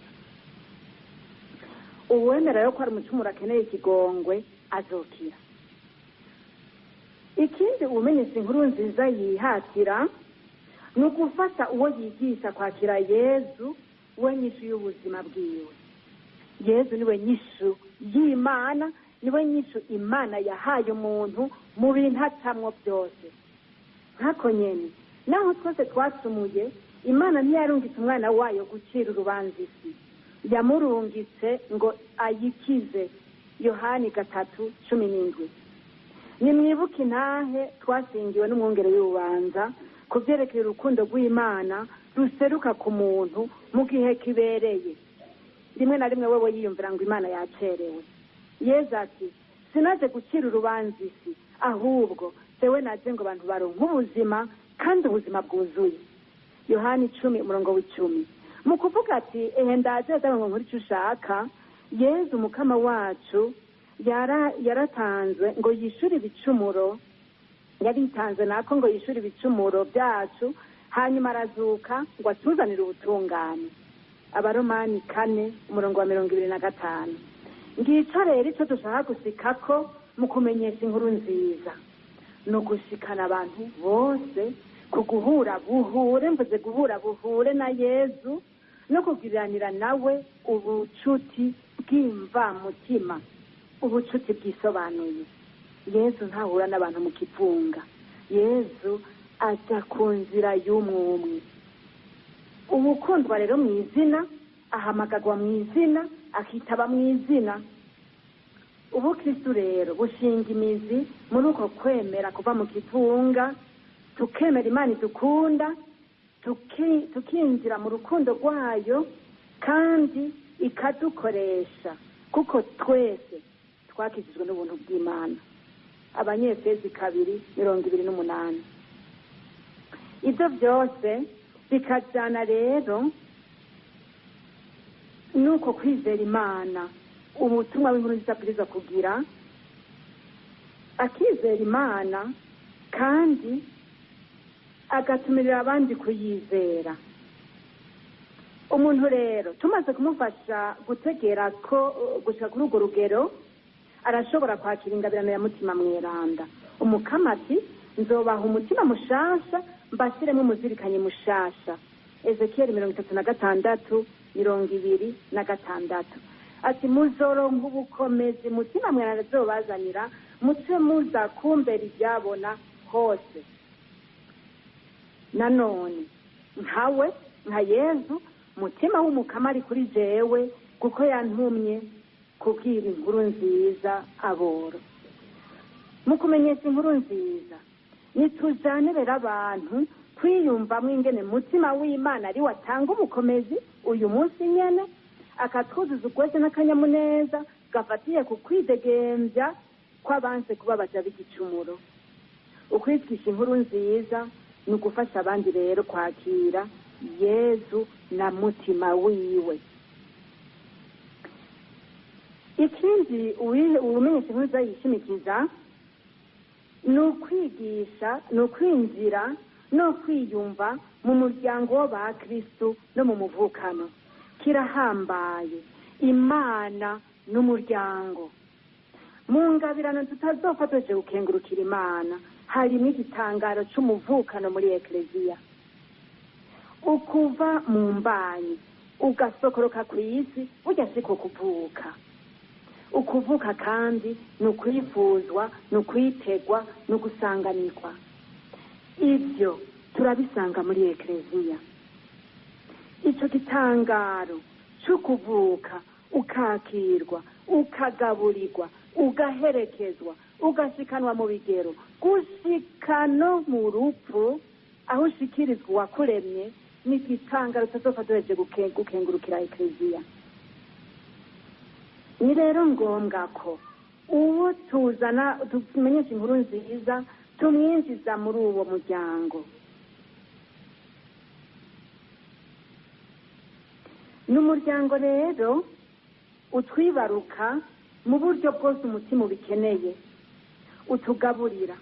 Uwemera yo ko ari umucumuro akeneye ikigongwe azokira. Ikindi uwumenyesha inkuru nziza yihatira ni ugufasha uwo yigisha kwakira Yezu, we nyishu y'ubuzima bwiwe. Yezu niwe nyishu y'Imana, niwe nyishu Imana yahaye umuntu mu bintu acamwo byose. Nkako nyene naho twese twacumuye, Imana ntiyarungitse umwana wayo gucira urubanza isi, yamurungitse ngo ayikize. Yohani 3:17. Nimwibuke intahe twashingiwe n'umwungere y'urubanza ku vyerekeye urukundo rw'Imana ruseruka ku muntu mu gihe kibereye. Rimwe na rimwe wewe yiyumvira ngo Imana yacerewe. Yezu ati sinaje gucira urubanza isi, ahubwo jewe naje ngo abantu baronke ubuzima, kandi ubuzima bwuzuye. Yohani 10 umurongo w'10. Mu kuvuga ati ehe ndaje ngo nkore ico ushaka, Yezu umukama wacu yaratanzwe ngo yishure ibicumuro, yaritanze nako ngo yishure ibicumuro byacu, hanyuma arazuka ngo atuzanire ubutungane. Abaromani 4 umurongo wa 25. Ngico rero ico dushaka gusikako mu kumenyesha inkuru nziza ni ugushikana abantu bose ku guhura buhure, mvuze guhura buhure na Yezu, no kugiranira nawe ubucuti bw'imvamutima, ubucuti bwisobanuye. Yezu ntahura n'abantu mu kivunga, Yezu aja ku nzira y'umwumwe. Uwukundwa rero mu izina ahamagagwa mu izina, akitaba mu izina. Ubukristu rero bushinga imizi muri uko kwemera kuva mu kivunga, tukemera Imana idukunda, tukinjira mu rukundo rwayo, kandi ikadukoresha, kuko twese twakijijwe n'ubuntu bw'Imana. Abanyefezi 2:28. Ibyo byose bikajana rero nuko kwizera Imana, ubutumwa w'inkuru nziza abwirizwa kugira, akizera Imana kandi agatumirira abandi kuyizera. Umuntu rero tumaze kumufasha gutegera ko gushika kuri urwo rugero, arashobora kwakira ingabirano ya mutima mweranda. Umukama ati nzobaha umutima mushasha, mbashiremo umuzirikanyi mushasha. Ezekiyeli 36:26. Ati muzoronka ubukomezi mutima mweranda azobazanira, muce muza kumbera ibyabona hose. Nanone nkawe nka Yezu, mutima w'umukama ari kuri jewe, kuko yantumye kubwira inkuru nziza aboro. Mu kumenyesha inkuru nziza nitujane rero abantu kwiyumvamwo ingene mutima w'Imana ari watanga ubukomezi uyu munsi nyene, akatwuzuza ugweze n'akanyamuneza gafatiye ku kwidegembya kw'abanse kubabaza b'igicumuro. Ukwigisha inkuru nziza ni ugufasha abandi rero kwakira Yezu na mutima wiwe. Ikindi uwumenyesha inkuru nziza yishimikiza ni ukwigisha, ni ukwinjira no kwiyumva mu muryango w'abakristu no mu muvukano. Kirahambaye Imana n'umuryango. Mu ngabirano tutazopfa tuje gukengurukira Imana harimo igitangaro c'umuvukano muri ekleziya. Ukuva mu mbanyi ugasokoroka kw'isi burya siko kuvuka. Ukuvuka kandi ni ukwifuzwa, ni ukwitegwa, ni ugusanganirwa. Ibyo turabisanga muri ekleziya. Ico gitangaro c'ukuvuka ukakirwa, ukagaburirwa, ugaherekezwa, ugashikanwa mu bigero, gushika no mu rupfu aho ushikirizwa uwakuremye, ni igitangaro tutazopfa duhejeje gukengurukira ekleziya. Ni rero ngombwa ko uwo tuzana tumenyesha inkuru nziza tumwinjiza muri uwo muryango. Ni umuryango rero utwibaruka mu buryo bwose umutima ubikeneye, utugaburira.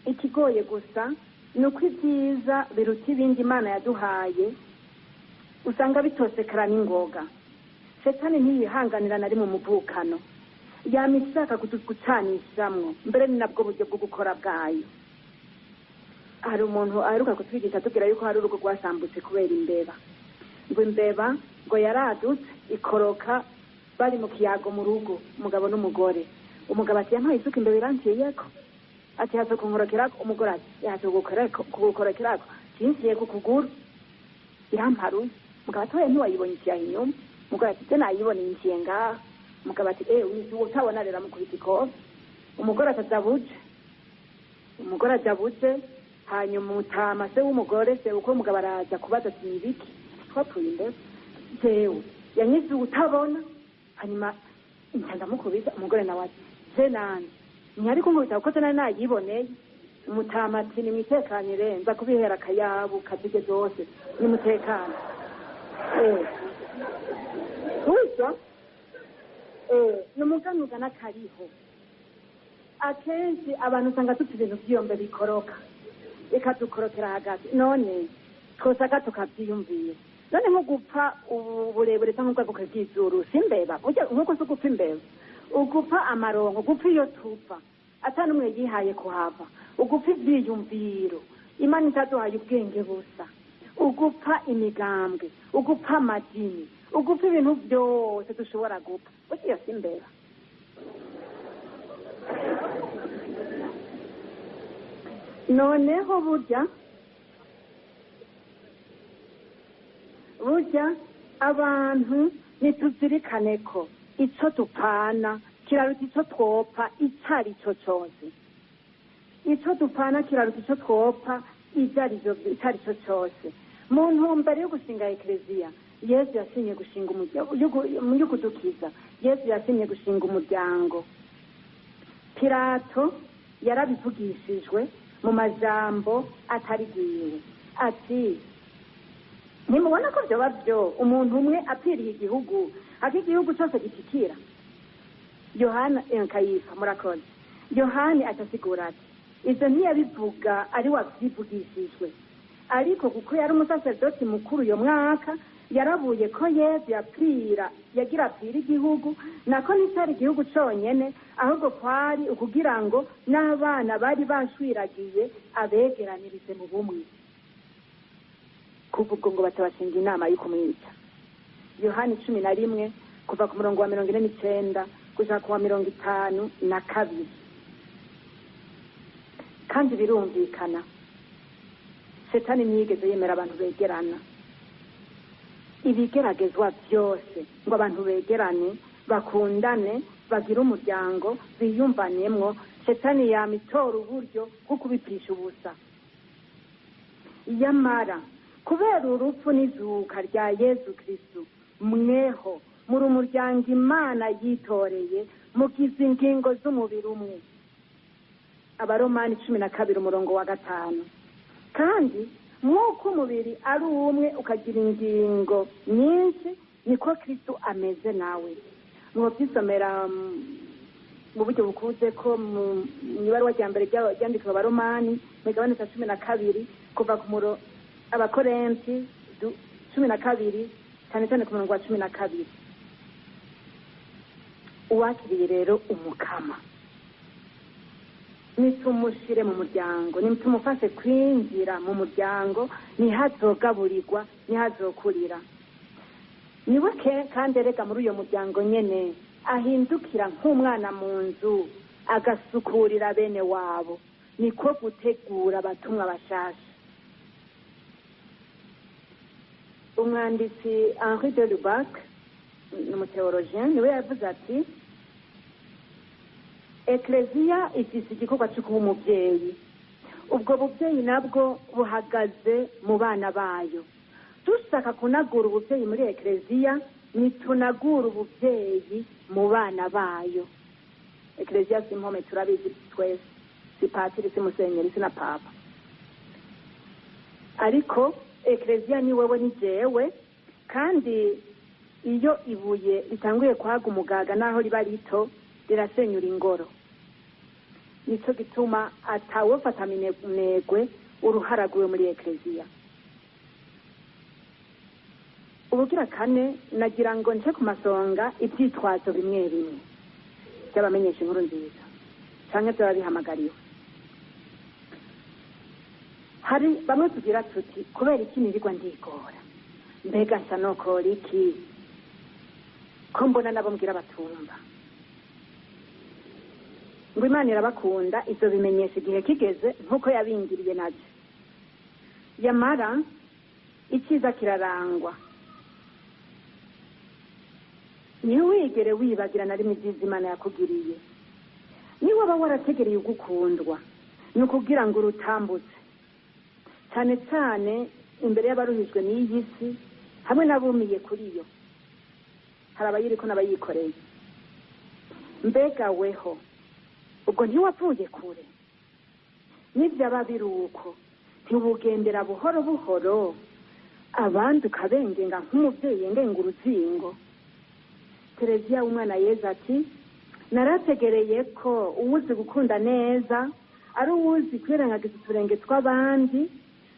Ikigoye gusa ni uko ibyiza biruta ibindi Imana yaduhaye usanga bitosekara n'ingoga. Shetani ntiyihanganira na rimwe umuvukano, yama ishaka kuducanishamwo, mbere ni nabwo buryo bwo gukora bwayo. Hari umuntu aheruka kutwigisha atubwira yuko hari urugo rwasambutse kubera imbeba. Ngo imbeba ngo yaradutse ikoroka bari mu kiyago mu rugo, umugabo n'umugore. Umugabo ati yampaye isuka imbeba iranciyeko, ati yaza kunkorokerako. Umugore ati yaza kugukorokerako, cinciye ku kuguru iramparuye. Umugabo ati oya ntiwayibonye ikiyaha inyuma. Umugore ati je nayiboneye inciye ngaha. Umugabo ati utabona rero amukubita ikofi. Umugore ati aja umugore aja buje. Hanyuma umutama se w'umugore se uko umugabo araza kubaza ati ni ibiki twapfuye imbeba, jewe yanyize utabona. Hanyuma nca ndamukubita. Umugore nawe ati je nanje ntiyari kunkubita kuko nari nayiboneye. Umutama ati nimwitekanire nza kubihera akayabu kazige zose nimutekane. Burya ni umugani ugana kariho. Akenshi abantu usanga dufite ibintu vyiyombe bikoroka ikadukorokera hagati, none twosaka tukavyiyumvira. None nko gupfa uburebure cyangwa ubwaguke bw'izuru si imbeba, burya nkuko si ugupfa imbeba, ugupfa amaronko, gupfa iyo tuva ata n'umwe yihaye kuhava, ugupfa ivyiyumviro Imana itaduhaye ubwenge busa, ugupfa imigambwe, ugupfa amadini, ugupfa ibintu byose dushobora gupfa, burya iyo si imbeba. Noneho burya abantu nituzirikane ko ico dupfana kiraruta ico twopfa ico ari cyo cose. Ico dupfana kiraruta ico twopfa ico ari cyo cose. Mu ntumbero yo gushinga ekleziya, Yesu yasinye gushinga umuryango, yo kudukiza. Yesu yasinye gushinga umuryango. Pilato yarabivugishijwe mu majambo atari gwiwe, ati ntimubona ko vyoba vyo umuntu umwe apfiriye igihugu hako igihugu cose gitikira. Yohana Kayifa murakoze. Yohani acasigura ati ivyo ntiyabivuga ari wavyivugishijwe, ariko kuko yari umusaserdoti mukuru uyo mwaka yarabuye ko Yezu yapfira yagira apfira igihugu, nako nticari igihugu conyene, ahubwo kwari ukugira ngo n'abana bari bashwiragiye abegeranirize mu bumwe. Kuva ubwo ngo batabashinga inama yo kumwica. Yohani 11 kuva ku murongo wa 49 gushika ku wa 52. Kandi birumvikana, Shetani ntiyigeze yemera abantu begerana. Ibigeragezwa byose ngo abantu begerane, bakundane, bagire umuryango, biyumvanemwo, Shetani yamitora uburyo bwo kubipisha ubusa. Yamara kubera urupfu n'izuka rya Yezu Kristu, mweho muri umuryango Imana yitoreye Mugize ingingo z'umubiri umwe. Abaromani 12 umurongo wa 5. Kandi nk'uko umubiri ari umwe ukagira ingingo nyinshi, niko Kristo ameze nawe. Mwobyisomera mu buryo bukuze ko mu ibaruwa rya mbere ryandikiwe Abaromani mu migabane cya 12 kuva ku muro Abakorenti 12 cyane cyane ku murongo wa 12. Uwakiriye rero umukama nitumushire mu muryango, nitumufashe kwinjira mu muryango, ntihazogaburirwa, ntihazokurira. Niwe kandi erega muri uyo muryango nyene ahindukira nk'umwana mu nzu, agasukurira bene wabo. Niko gutegura abatumwa bashasha. Umwanditsi Henri de Lubac ni umuteologien, niwe yavuze ati Ekleziya ifise igikorwa cyo kuba umubyeyi. Ubwo bubyeyi nabwo buhagaze mu bana bayo. Dushaka kunagura ububyeyi muri Ekleziya, nitunagura ububyeyi mu bana bayo. Ekleziya si impome, turabizi twese, si patiri, si musenyeri, si na papa. Ariko Ekleziya ni wewe ni jewe, kandi iyo ibuye ritanguye kwaga umugaga naho riba rito, rirasenyura ingoro. Nico gituma atawofata minegwe uruharaguwe muri Ekleziya. Ubugira kane, nagira ngo nce ku masonga ibyitwazo bimwe bimwe by'abamenyesha inkuru nziza canke by'ababihamagariwe. Hari bamwe tugira tuti kubera iki nirirwa ndigora, mbega nsa nokora iki ko mbona nabo mbwira batumva. Ngo Imana irabakunda, izo bimenyesha igihe kigeze nk'uko yabingiriye nabyo. Yamara icyiza kirarangwa. Ntiwigere wibagira na rimwe ibyiza Imana yakugiriye. Niba waba warategereye ugukundwa, ni ukugira ngo urutambutse, cyane cyane imbere y'abaruhijwe n'iyi si hamwe n'abumiye kuri yo. Hari abayiriko n'abayikoreye. Mbega weho ubwo ntiwavuye kure? Nibyaba biri uko, ntibugendera buhoro buhoro, abandi ukabengenga nk'umubyeyi yengenga uruzingo. Tereziya w'umwana Yezu ati narategereye ko uwuzi gukunda neza ari uwuzi kwirengagiza uturenge tw'abandi,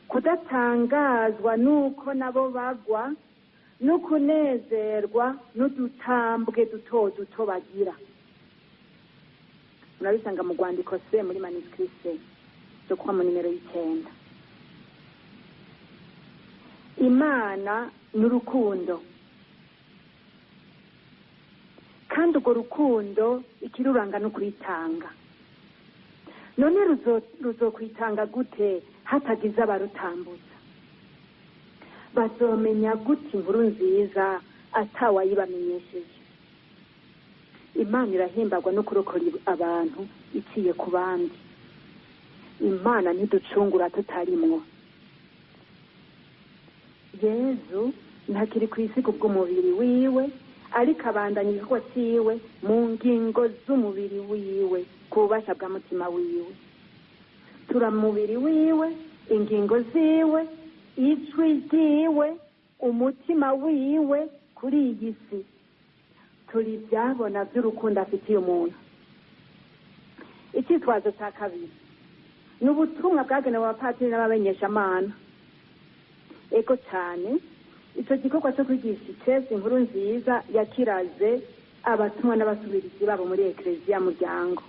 kudatangazwa n'uko nabo bagwa, no kunezerwa n'udutambwe duto duto bagira. Murabisanga mu rwandiko se muri manuscrit C cyo kuba mu nimero 9. Imana n'urukundo, kandi urwo rukundo ikiruranga no kwitanga. None ruzokwitanga gute hatagize abarutambutsa? Bazomenya gute inkuru nziza atawayibamenyesheje? Imana irahimbagwa no kurokora abantu iciye ku bandi. Imana ntiducungura tutarimwo. Yezu ntakiri ku isi kubw'umubiri wiwe, ariko abandanya igikorwa ciwe mu ngingo z'umubiri wiwe, ku bubasha bwa mutima wiwe. Tura mubiri wiwe, ingingo ziwe, ijwi ryiwe, umutima wiwe kuri iyi si. Turi ibyabona by'urukundo afitiye umuntu. Icyitwazo cya kabiri ni ubutumwa bwagenewe abapatiri n'abamenyeshamana. Ego cyane, icyo gikorwa cyo kwigisha icesi inkuru nziza yakiraze abatumwa n'abasubirizi babo muri Ekleziya muryango.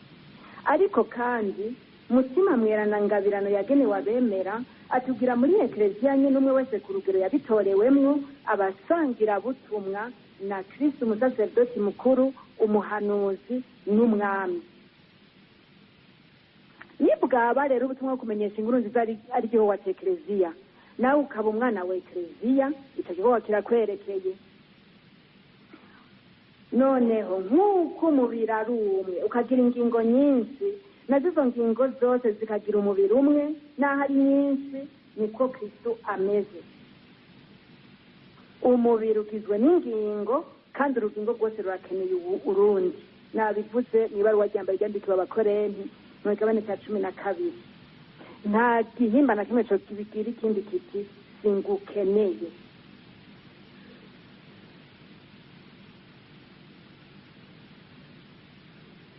Ariko kandi mutima mwerana ngabirano yagenewe abemera atubwira muri Ekleziya nyine umwe wese ku rugero yabitorewemwo abasangira butumwa na Kristo umusaserdoti mukuru, umuhanuzi n'umwami. Nibwaba rero ubutumwa bwo kumenyesha inkuru nziza ari ryo wa Ekleziya, nawe ukaba umwana wa Ekleziya, icyo gikorwa kirakwerekeye. Noneho nk'uko umubiri ari umwe ukagira ingingo nyinshi, nazo izo ngingo zose zikagira umubiri umwe n'aho ari nyinshi, niko Kristo ameze. Umubiri ugizwe n'ingingo, kandi urugingo rwose rurakeneye urundi. Nabivuze mu ibaruwa rya mbere ryandikiwe Abakorenti mu migabane cya 12. Nta gihimba na kimwe cyo kibwira ikindi kiti singukeneye.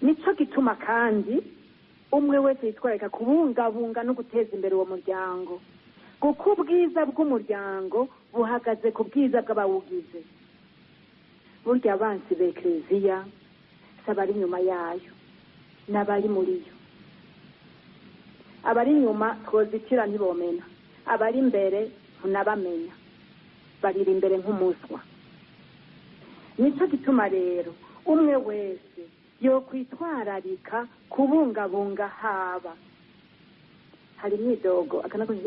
Nico gituma kandi umwe wese yitwararika kubungabunga no guteza imbere uwo muryango, kuko ubwiza bw'umuryango buhagaze ku bwiza bw'abawugize. Burya abansi b'Ekleziya si abari inyuma yayo, n'abari muri yo. Abari inyuma twozitira ntibomena, abari imbere ntunabamenya, barira imbere nk'umuswa. Nico gituma rero umwe wese yokwitwararika kubungabunga. Haba hari imyidogo,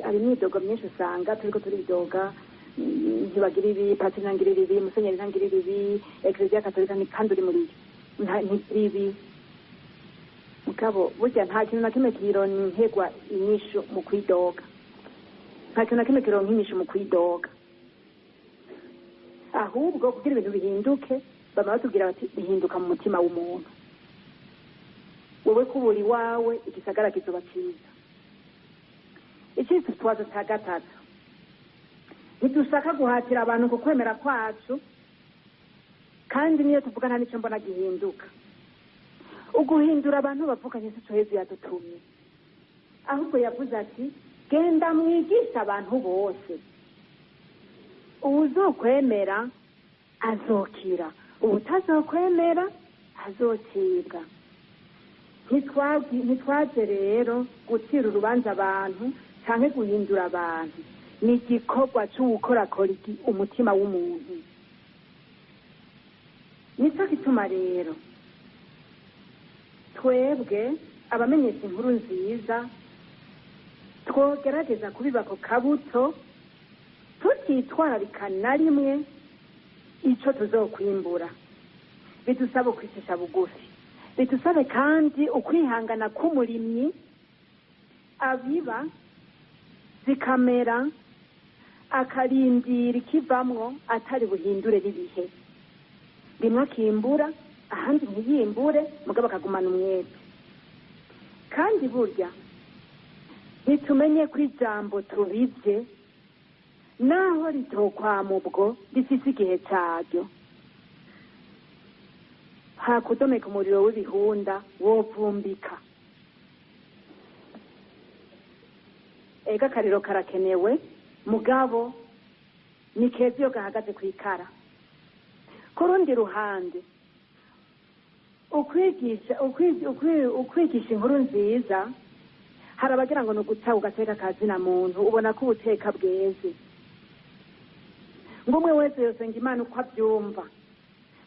hari imyidogo myinshi usanga turiko turidoga: ntibagira ibi, patiri ntangirira ibi, musenyeri ntangirira ibi, Ekleziya Katolika, kandi uri muri yo ntigira ibi. Mugabo burya nta kintu na kimwe kironkegwa inyishu mu kwidoga, nta kintu na kimwe kironka inyishu mu kwidoga. Ahubwo kugira ibintu bihinduke, bama batubwira bati bihinduka mu mutima w'umuntu. Wowe kubura iwawe, igisagara kizoba ciza. Icitwazo ca gatatu: ntidushaka guhatira abantu ku kwemera kwacu, kandi niyo tuvuga nta nico mbona gihinduka. Uguhindura abantu bavukanye si co Yezu yadutumye, ahubwo yavuze ati: "Genda mwigisha abantu bose, uwuzokwemera azokira, uwutazokwemera azocibwa." Ntitwaje rero gucira urubanza abantu canke guhindura abantu, ni igikorwa c'uwukorakora umutima w'umuntu. Nico gituma rero twebwe abamenyesha inkuru nziza twogerageza kubiba ako kabuto, tutitwararika na rimwe ico tuzokwimbura. Bidusaba ukwicisha bugufi, bidusabe kandi ukwihangana k'umurimyi abiba zikamera, akarindira ikivamwo, atari buhindure n'ibihe. Rimwe akimbura, ahandi ntiyimbure, mugabo akagumana umwete. Kandi burya ntitumenye ko ijambo tubivye, naho ritokwama ubwo, rifise igihe caryo. Hakudomeka umuriro w'ibihunda wovumbika. Ega akariro karakenewe, mugabo ni keza iyo gahagaze kw'ikara. Ku rundi ruhande, ukwigisha inkuru nziza, hari abagira ngo ni uguca ugateka kazina muntu. Ubona ko ubuteka bweze, ngo umwe wese yosenga Imana uko abyumva,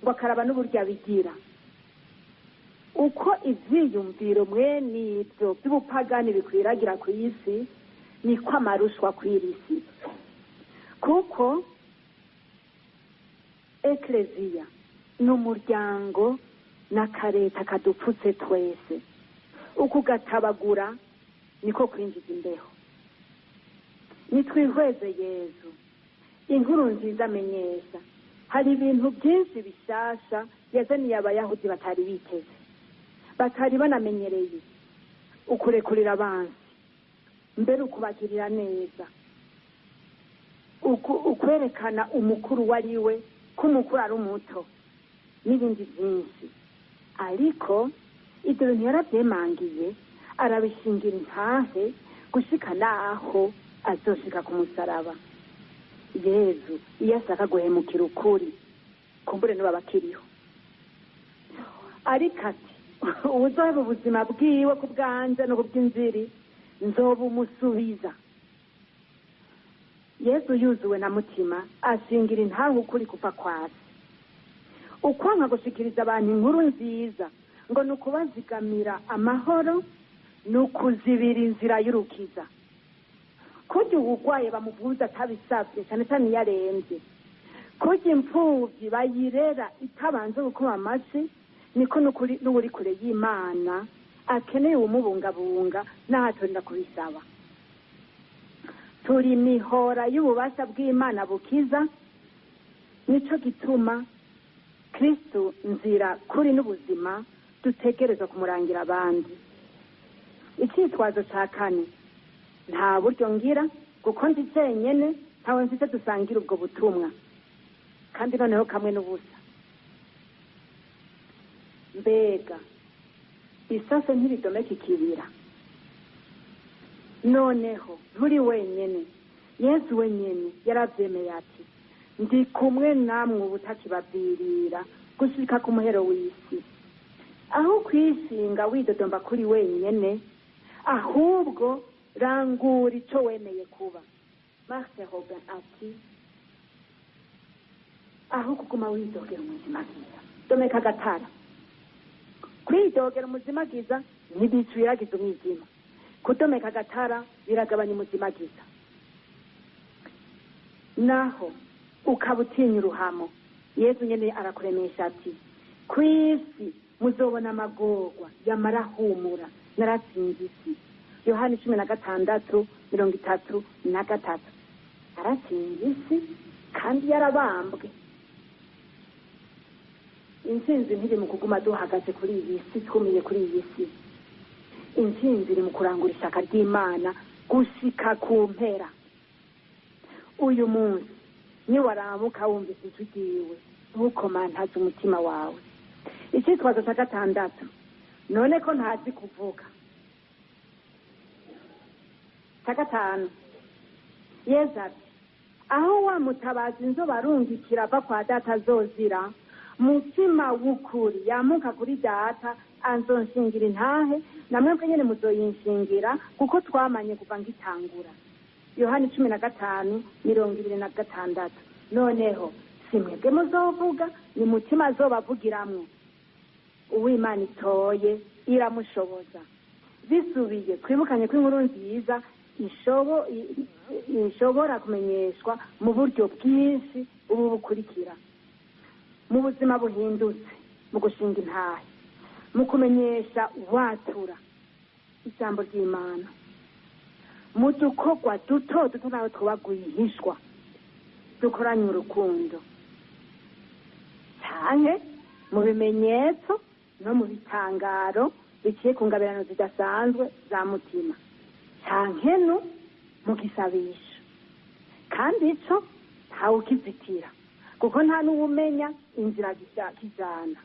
ngo akaraba n'uburyo abigira. Uko ivyiyumviro mwene ivyo vy'ubupagani bikwiragira ku isi, niko amarushwa kwira isi, kuko Ekleziya ni umuryango n'akareta kadupfutse twese. Ukugatabagura niko kwinjiza imbeho. Nitwihweze Yezu, inkuru nziza amenyesha. Hari ibintu byinshi bishasha yazaniye Abayahudi batari biteze, batari banamenyereye: ukurekurira abansi, mbere ukubagirira neza, ukwerekana umukuru wari we, ko umukuru ari umuto, n'ibindi byinshi. Ariko ibyo bintu yarabyemangiye, arabishingira intahe gushika naho azoshika ku musaraba. Yezu iyo ashaka guhemukira ukuri, kumbure niba bakiriho. Ariko ati: "Uwuzoheba ubuzima bwiwe ku bwanje no ku bw'inziri, nzobumusubiza." Yezu yuzuwe na Mutima, ashingira intahe ukuri kuva kwasi. Ukwanka gushikiriza abantu inkuru nziza ngo ni ukubazigamira amahoro, ni ukuzibira inzira y'urukiza. Kurya uwugwaye bamuvuza atabisabye, cyane cyane iyo arembye, kurya imfuvyi bayirera itabanze gukoma amashyi, niko n'uri kure y'Imana akeneye uwumubungabunga n'ahatonda kubisaba. Turi imihora y'ububasha bw'Imana bukiza. Nico gituma Kristu nzira kuri n'ubuzima, dutegerezwa kumurangira abandi. Icyitwazo cya kane: nta buryo ngira kuko ndi jenyene, ntawe mfise dusangira ubwo butumwa, kandi noneho kamwe n'ubusa. Mbega isase ntiridomeka ikibira? Noneho nturi wenyene, Yesu wenyene yaravyemeye ati: "Ndi kumwe namwe ubutakibabwirira gushika ku muhero w'isi." Aho kwishinga widodomba kuri wenyene, ahubwo rangura ico wemeye kuba. Marthe Robin ati: "Aho kuguma widogera umuzimagiza, domeka agatara." Kwidogera umuzimagiza ntibicwiragiza umwijima, kudomeka agatara biragabanya umuzimagiza. Naho ukaba utinya uruhamo, Yesu nyene arakuremesha ati: "Kw'isi muzobona amagorwa, yamara humura, naratsinze isi." Yohani 16:33. Aratsinze isi kandi yarabambwe. Intsinzi ntiri mu kuguma duhagaze kuri iyi si, twumiye kuri iyi si. Intsinzi iri mu kurangura ishaka ry'Imana gushika ku mpera. Uyu munsi niwaramuka wumvise ijwi ryiwe, ntukomantaze umutima wawe. Icyitwazo cya gatandatu: none ko ntazi kuvuga. Cya gatanu, Yezu ati: "Aho wa mutabazi nzobarungikira ava kwa Data azozira, Mutima w'ukuri yamuka kuri Data, azonshingira intahe, namwebwe nyene muzoyinshingira, kuko twamanye kuva ngitangura." Yohani 15:26. Noneho si mwebwe muzovuga, ni Mutima azobavugiramwo. Uw'Imana itoye iramushoboza. Bisubiye, twibukanye ko inkuru nziza ishobora kumenyeshwa mu buryo bwinshi ubu bukurikira: mu buzima buhindutse, mu gushinga intahe, mu kumenyesha watura ijambo ry'Imana, mu dukorwa duto duto nawe twuba rwihishwa dukoranye urukundo, canke mu bimenyetso no mu bitangaro biciye ku ngabirano zidasanzwe za Mutima, canke no mu gisabisho. Kandi ico ntawe ukizitira, kuko nta n'uwumenya inzira kijana.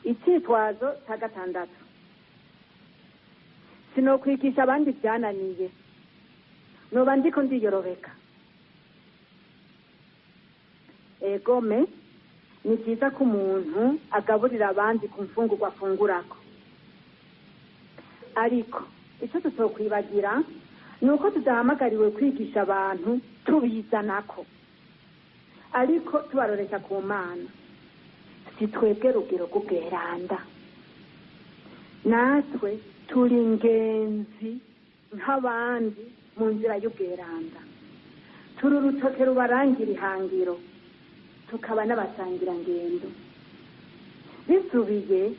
Icyitwazo cya gatandatu: sinokwigisha abandi byananiye, noba ndiko ndiyorobeka. Egome, ni byiza ko umuntu agaburira abandi ku mfungurwa afungurako, ariko icyo tutokwibagira ni uko tudahamagariwe kwigisha abantu tubizanako, ariko tubaroresha ku Mana. Si twebwe rugero rw'ubweranda, natwe turi ingenzi nk'abandi mu nzira y'ubweranda. Turi urutoke rubarangira ihangiro, tukaba n'abasangirangendo. Bisubiye,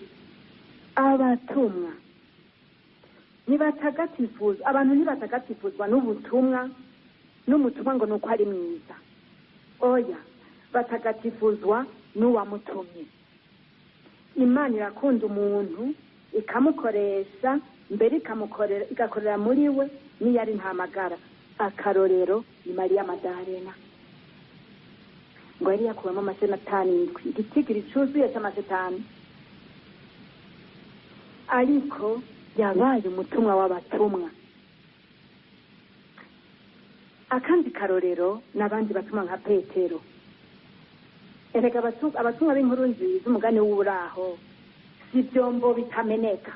abatumwa ntibatagatifuzwa, abantu ntibatagatifuzwa n'ubutumwa n'umutumwa ngo ni uko ari mwiza. Oya, batagatifuzwa n'uwamutumye. Imana irakunda umuntu, ikamukoresha, mbere ikamukorera, igakorera muri we niyo ari ntamagara. Akarorero ni Mariya Madarena, ngo yari yakuwemo amasenatani 7, igitigiri cuzuye c'amasetani, ariko yabaye umutumwa w'abatumwa. Akandi karorero n'abandi batumwa nka Petero. Erega abatumwa b'inkuru nziza, umugani w'uraho, si ivyombo bitameneka,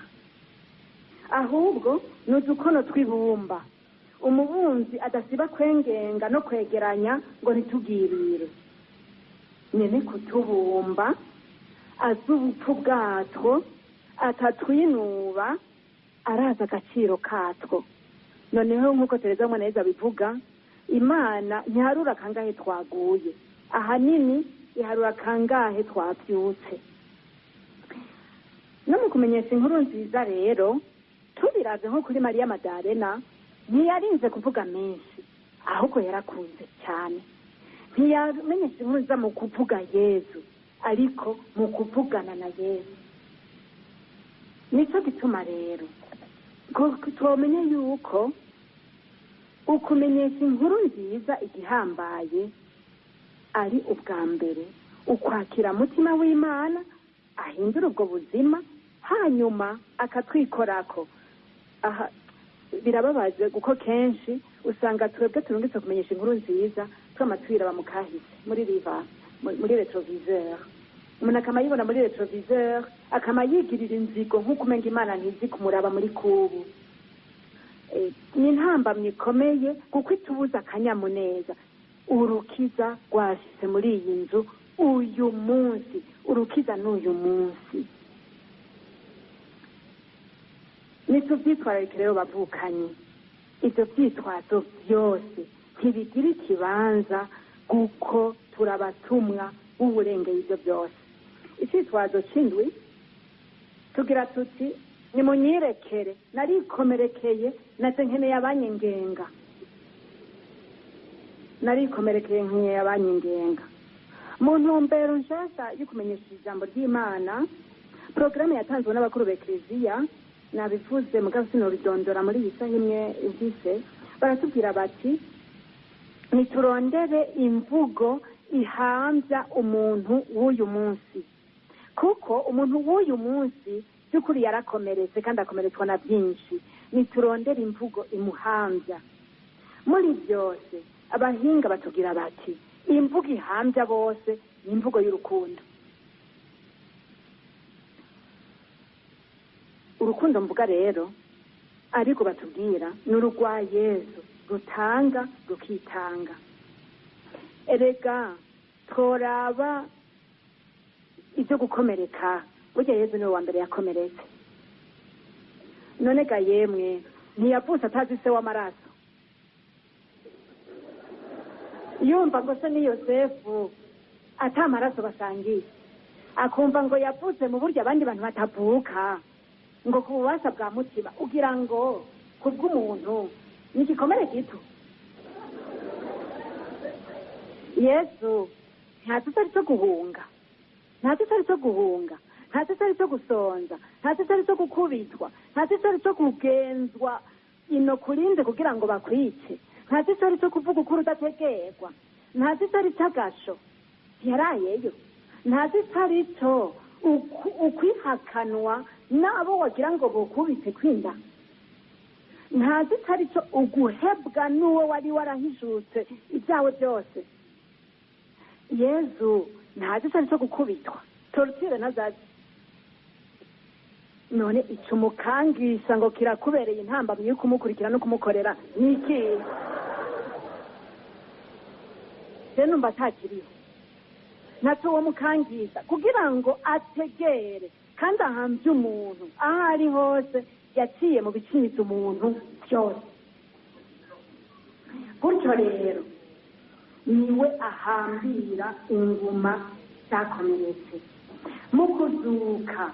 ahubwo ni udukono tw'ibumba umubunzi adasiba kwengenga no kwegeranya ngo ntitugirire. Nyene kutubumba azi ubupfu bwatwo, atatwinuba, arazi agaciro katwo. Noneho nk'uko Tereza Mwaneza abivuga, Imana ntiharura kangahe twaguye, ahanini iharura kangahe twavyutse. No mu kumenyesha inkuru nziza rero, tubiraze nko kuri Mariya Madarena, ntiyarinze kuvuga menshi, ahubwo yarakunze cyane. Ntiyamenyesha inkuru nziza mu kuvuga Yezu, ariko mu kuvugana na Yezu. Nicyo gituma rero tumenye yuko ukumenyesha inkuru nziza igihambaye ari ubwa mbere ukwakira mutima w'Imana ahindura ubwo buzima, hanyuma akatwikorako. Aha birababaje kuko kenshi usanga twebwe turungitse kumenyesha inkuru nziza twama twiraba mu kahise muri riva muri retroviseur. Umuntu akama yibona muri retroviseur, akama yigirira inzigo nk'uko umenga Imana ntizi kumuraba muri kubu. Ni intambamyi ikomeye kuko itubuza akanyamuneza. Urukiza rwashitse muri iyi nzu uyu munsi, urukiza n'uyu munsi. Nituvyitwararike rero bavukanyi, ivyo vyitwazo vyose ntibigira ikibanza kuko turabatumwa b'uburengeye ivyo byose. Icitwazo c'indwi tugira tuti nimunyirekere, narikomerekeye naje nkeneye abanyengenga, narikomerekeye nkeneye abanyengenga. Mu ntumbero nshasha yo kumenyesha ijambo ry'Imana, porogaramu yatanzwe n'abakuru b'Ekleziya, nabivuze mugabo sinobidondora muri iyi saha imwe mvise, baratubwira bati niturondere imvugo ihamvya umuntu w'uyu munsi, kuko umuntu w'uyu munsi by'ukuri yarakomeretse kandi akomeretswa na byinshi. Niturondere imvugo imuhamvya. Muri byose abahinga batubwira bati imvugo ihamvya bose ni imvugo y'urukundo. Urukundo mvuga rero ariko batubwira ni urwa Yezu rutanga rukitanga. Erega tworaba ibyo gukomereka, burya Yezu niwe wa mbere yakomeretse. None ga yemwe ntiyavutse atazi se w'amaraso, yumva ngo se ni Yosefu ata maraso basangiye, akumva ngo yavutse mu buryo abandi bantu batavuka, ngo ku bubasha bwa mutima, ugira ngo kubw'umuntu ni igikomere gito. Yesu nta tutari cyo guhunga, nta tutari cyo guhunga, nta tutari cyo gusonza, nta tutari cyo gukubitwa, nta tutari cyo kugenzwa ino kurinde kugira ngo bakwice, nta tutari cyo kuvuga ukuri udategerwa, nta tutari cy'agasho yarayeyo, nta tutari cyo ukwihakanwa n'abo wagira ngo bukubite kwinda, nta zitari cyo uguhebwa n'uwo wari warahijutse ibyawe byose. Yezu nta zitari cyo gukubitwa, torture ntazazi. None icyo umukangisha ngo kirakubereye intambamyi yo kumukurikira no kumukorera ni iki? Rero numva atakiriho, ntacyo uwo mukangisha kugira ngo ategere kandi ahambye umuntu aho ari hose yaciye mu bicinyiza umuntu byose. Gutyo rero niwe ahambira inguma zakomeretse. Mu kuzuka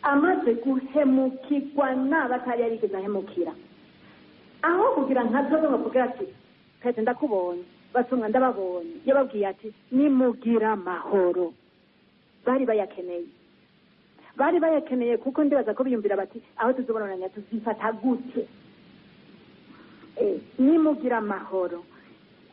amaze guhemukirwa n'abatari yarigeze ahemukira, aho kugira nka twebwe bavuga ati kete ndakubonye, basumwa ndababonye, yababwiye ati nimugira amahoro. Bari bayakeneye, bari bayakeneye kuko ndibaza ko biyumvira bati aho tuzobonana tuzifata gute. Nimugira amahoro,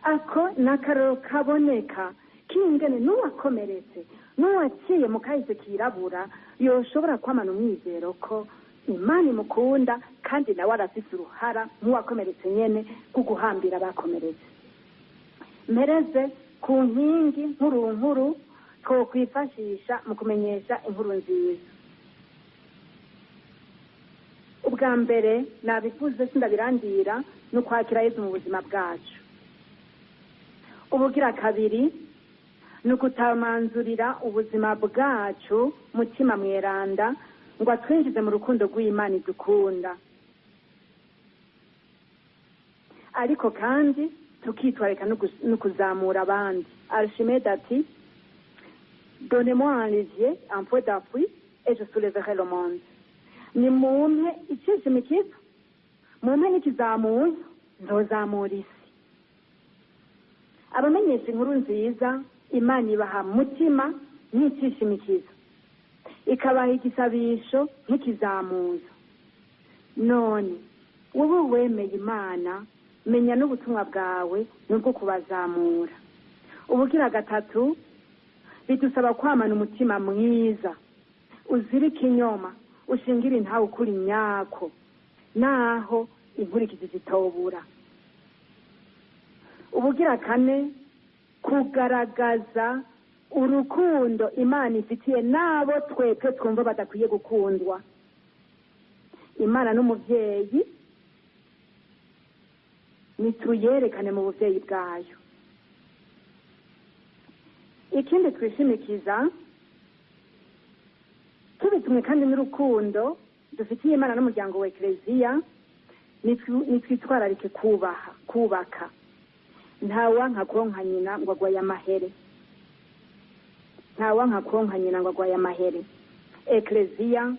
ako n'akaroro kaboneka k'ingene n'uwakomeretse n'uwaciye mu kahise kirabura yoshobora kwamana umwizero ko Imana imukunda, kandi nawe arafise uruhara nk'uwakomeretse nyene ku guhambira abakomeretse. Mpereze ku nkingi nkuru nkuru twokwifashisha mu kumenyesha inkuru nziza. Ubwa mbere nabivuze sindabirandira, ni ukwakira Yezu mu buzima bwacu. Ubugira kabiri ni ukutamanzurira ubuzima bwacu mutima mweranda ngo atwinjize mu rukundo rw'Imana idukunda, ariko kandi tukitwararika no kuzamura abandi. Archimède ati donnez-moi un levier, un point d'appui et je soulèverai le monde. Ni mumpe icishimikizo, mumpe n'ikizamuye, nzozamura isi. Abamenyesha inkuru nziza Imana ibaha mutima n'icishimikizo, ikabaha igisabisho nk'ikizamuzo. None wowe wemeye Imana, menya n'ubutumwa bwawe nubwo kubazamura. Ubugira gatatu, bidusaba kwamana umutima mwiza uzira ikinyoma, ushingira intawe ukuri nyako, naho inkurikizi zitobura. Ubugira kane, kugaragaza urukundo Imana ifitiye n'abo twebwe twumva badakwiye gukundwa. Imana n'umuvyeyi, nituyerekane mu buvyeyi bwayo. Ikindi twishimikiza tubitumwe kandi n'urukundo dufitiye Imana n'umuryango wa Ekleziya, nitwitwararike kubaha, kubaka. Ntawanka konka nyina ngo agwaye amahere, ntawanka konka nyina ngo agwaye amahere. Ekleziya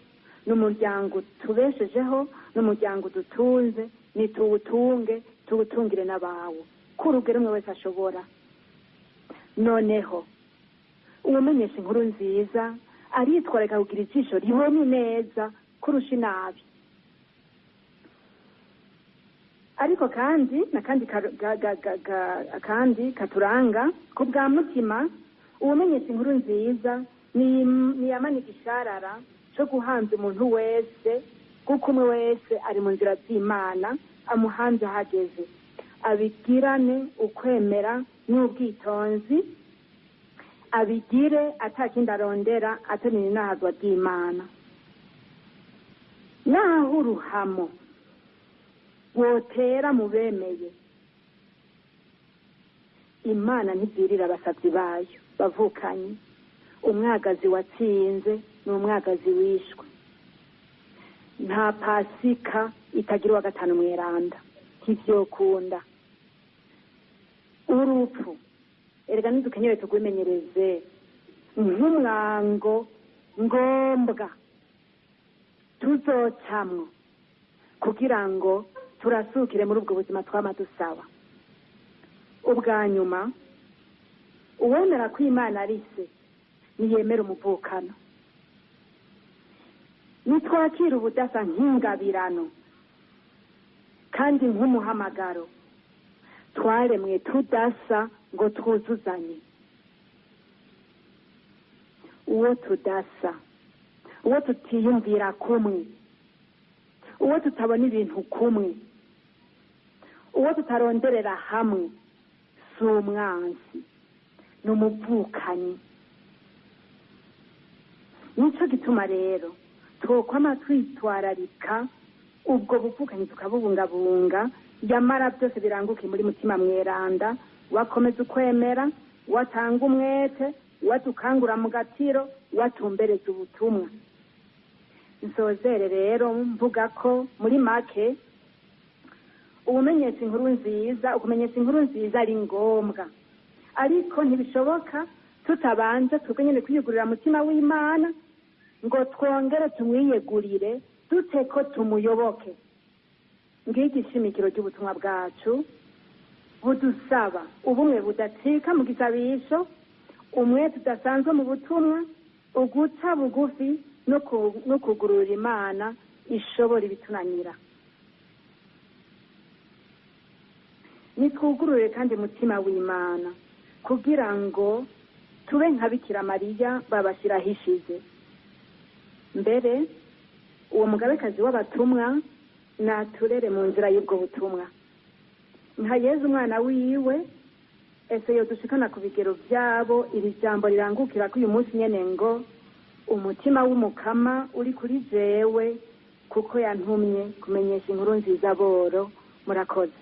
ni umuryango tubeshejeho, ni umuryango dutunze, nituwutunge tuwutungire n'abawo ku rugero umwe wese ashobora. Noneho uwumenyesha inkuru nziza aritwararika kugira ijisho ribona neza kurusha inabi. Ariko kandi n'akandi kandi katuranga ku bwa mutima, uwumenyesha inkuru nziza niyamanika isharara co guhanza umuntu wese, kuko umwe wese ari mu nzira z'Imana amuhanze ahageze, abigirane ukwemera n'ubwitonzi, abigire atakindi arondera atari inahazwa ry'Imana. Naho uruhamo wotera mu bemeye, Imana ntizirira abasavyi bayo bavukanye. Umwagazi watsinze ni umwagazi wishwe. Nta Pasika itagira uwa gatanu mweranda, ntivyokunda. Urupfu erega nidukenyere tugwimenyereze nk'umwango ngombwa tuzocamwo kugira ngo turasukire muri ubwo buzima twama dusaba. Ubwa nyuma, uwemera ko Imana ari se niyemera umuvukano. Nitwakira ubudasa nk'ingabirano kandi nk'umuhamagaro, twaremwe tudasa ngo twuzuzanye. Uwo tudasa, uwo tutiyumvira kumwe, uwo tutabona ibintu kumwe, uwo tutaronderera hamwe, si umwansi, ni umuvukanyi. Nico gituma rero twokwama twitwararika ubwo buvukanyi tukabubungabunga, yamara byose biranguke muri mutima mweranda, wakomeza ukwemera, watanga umwete, watukangura mu gatiro, watumbereza ubutumwa. Nsozere rero mvuga ko muri make ubumenyesha inkuru nziza, ukumenyesha inkuru nziza ari ngombwa, ariko ntibishoboka tutabanje twebwe nyene kwiyugurira mutima w'Imana ngo twongere tumwiyegurire, dute ko tumuyoboke. Ngiki ishimikiro ry'ubutumwa bwacu budusaba ubumwe budacika mu gisabisho, umwete udasanzwe mu butumwa, uguca bugufi no kugurura Imana ishobora ibitunanira. Nitwugurure kandi mutima w'Imana kugira ngo tube nka Bikira Mariya babashiraho ishize. Mbere uwo mugabekazi w'abatumwa naturere mu nzira y'ubwo butumwa, nka Yezu umwana wiwe. Ese yodushikana ku bigero byabo iri jambo rirangukira ko uyu munsi nyene ngo umutima w'umukama uri kuri jewe, kuko yantumye kumenyesha inkuru nziza boro. Murakoze.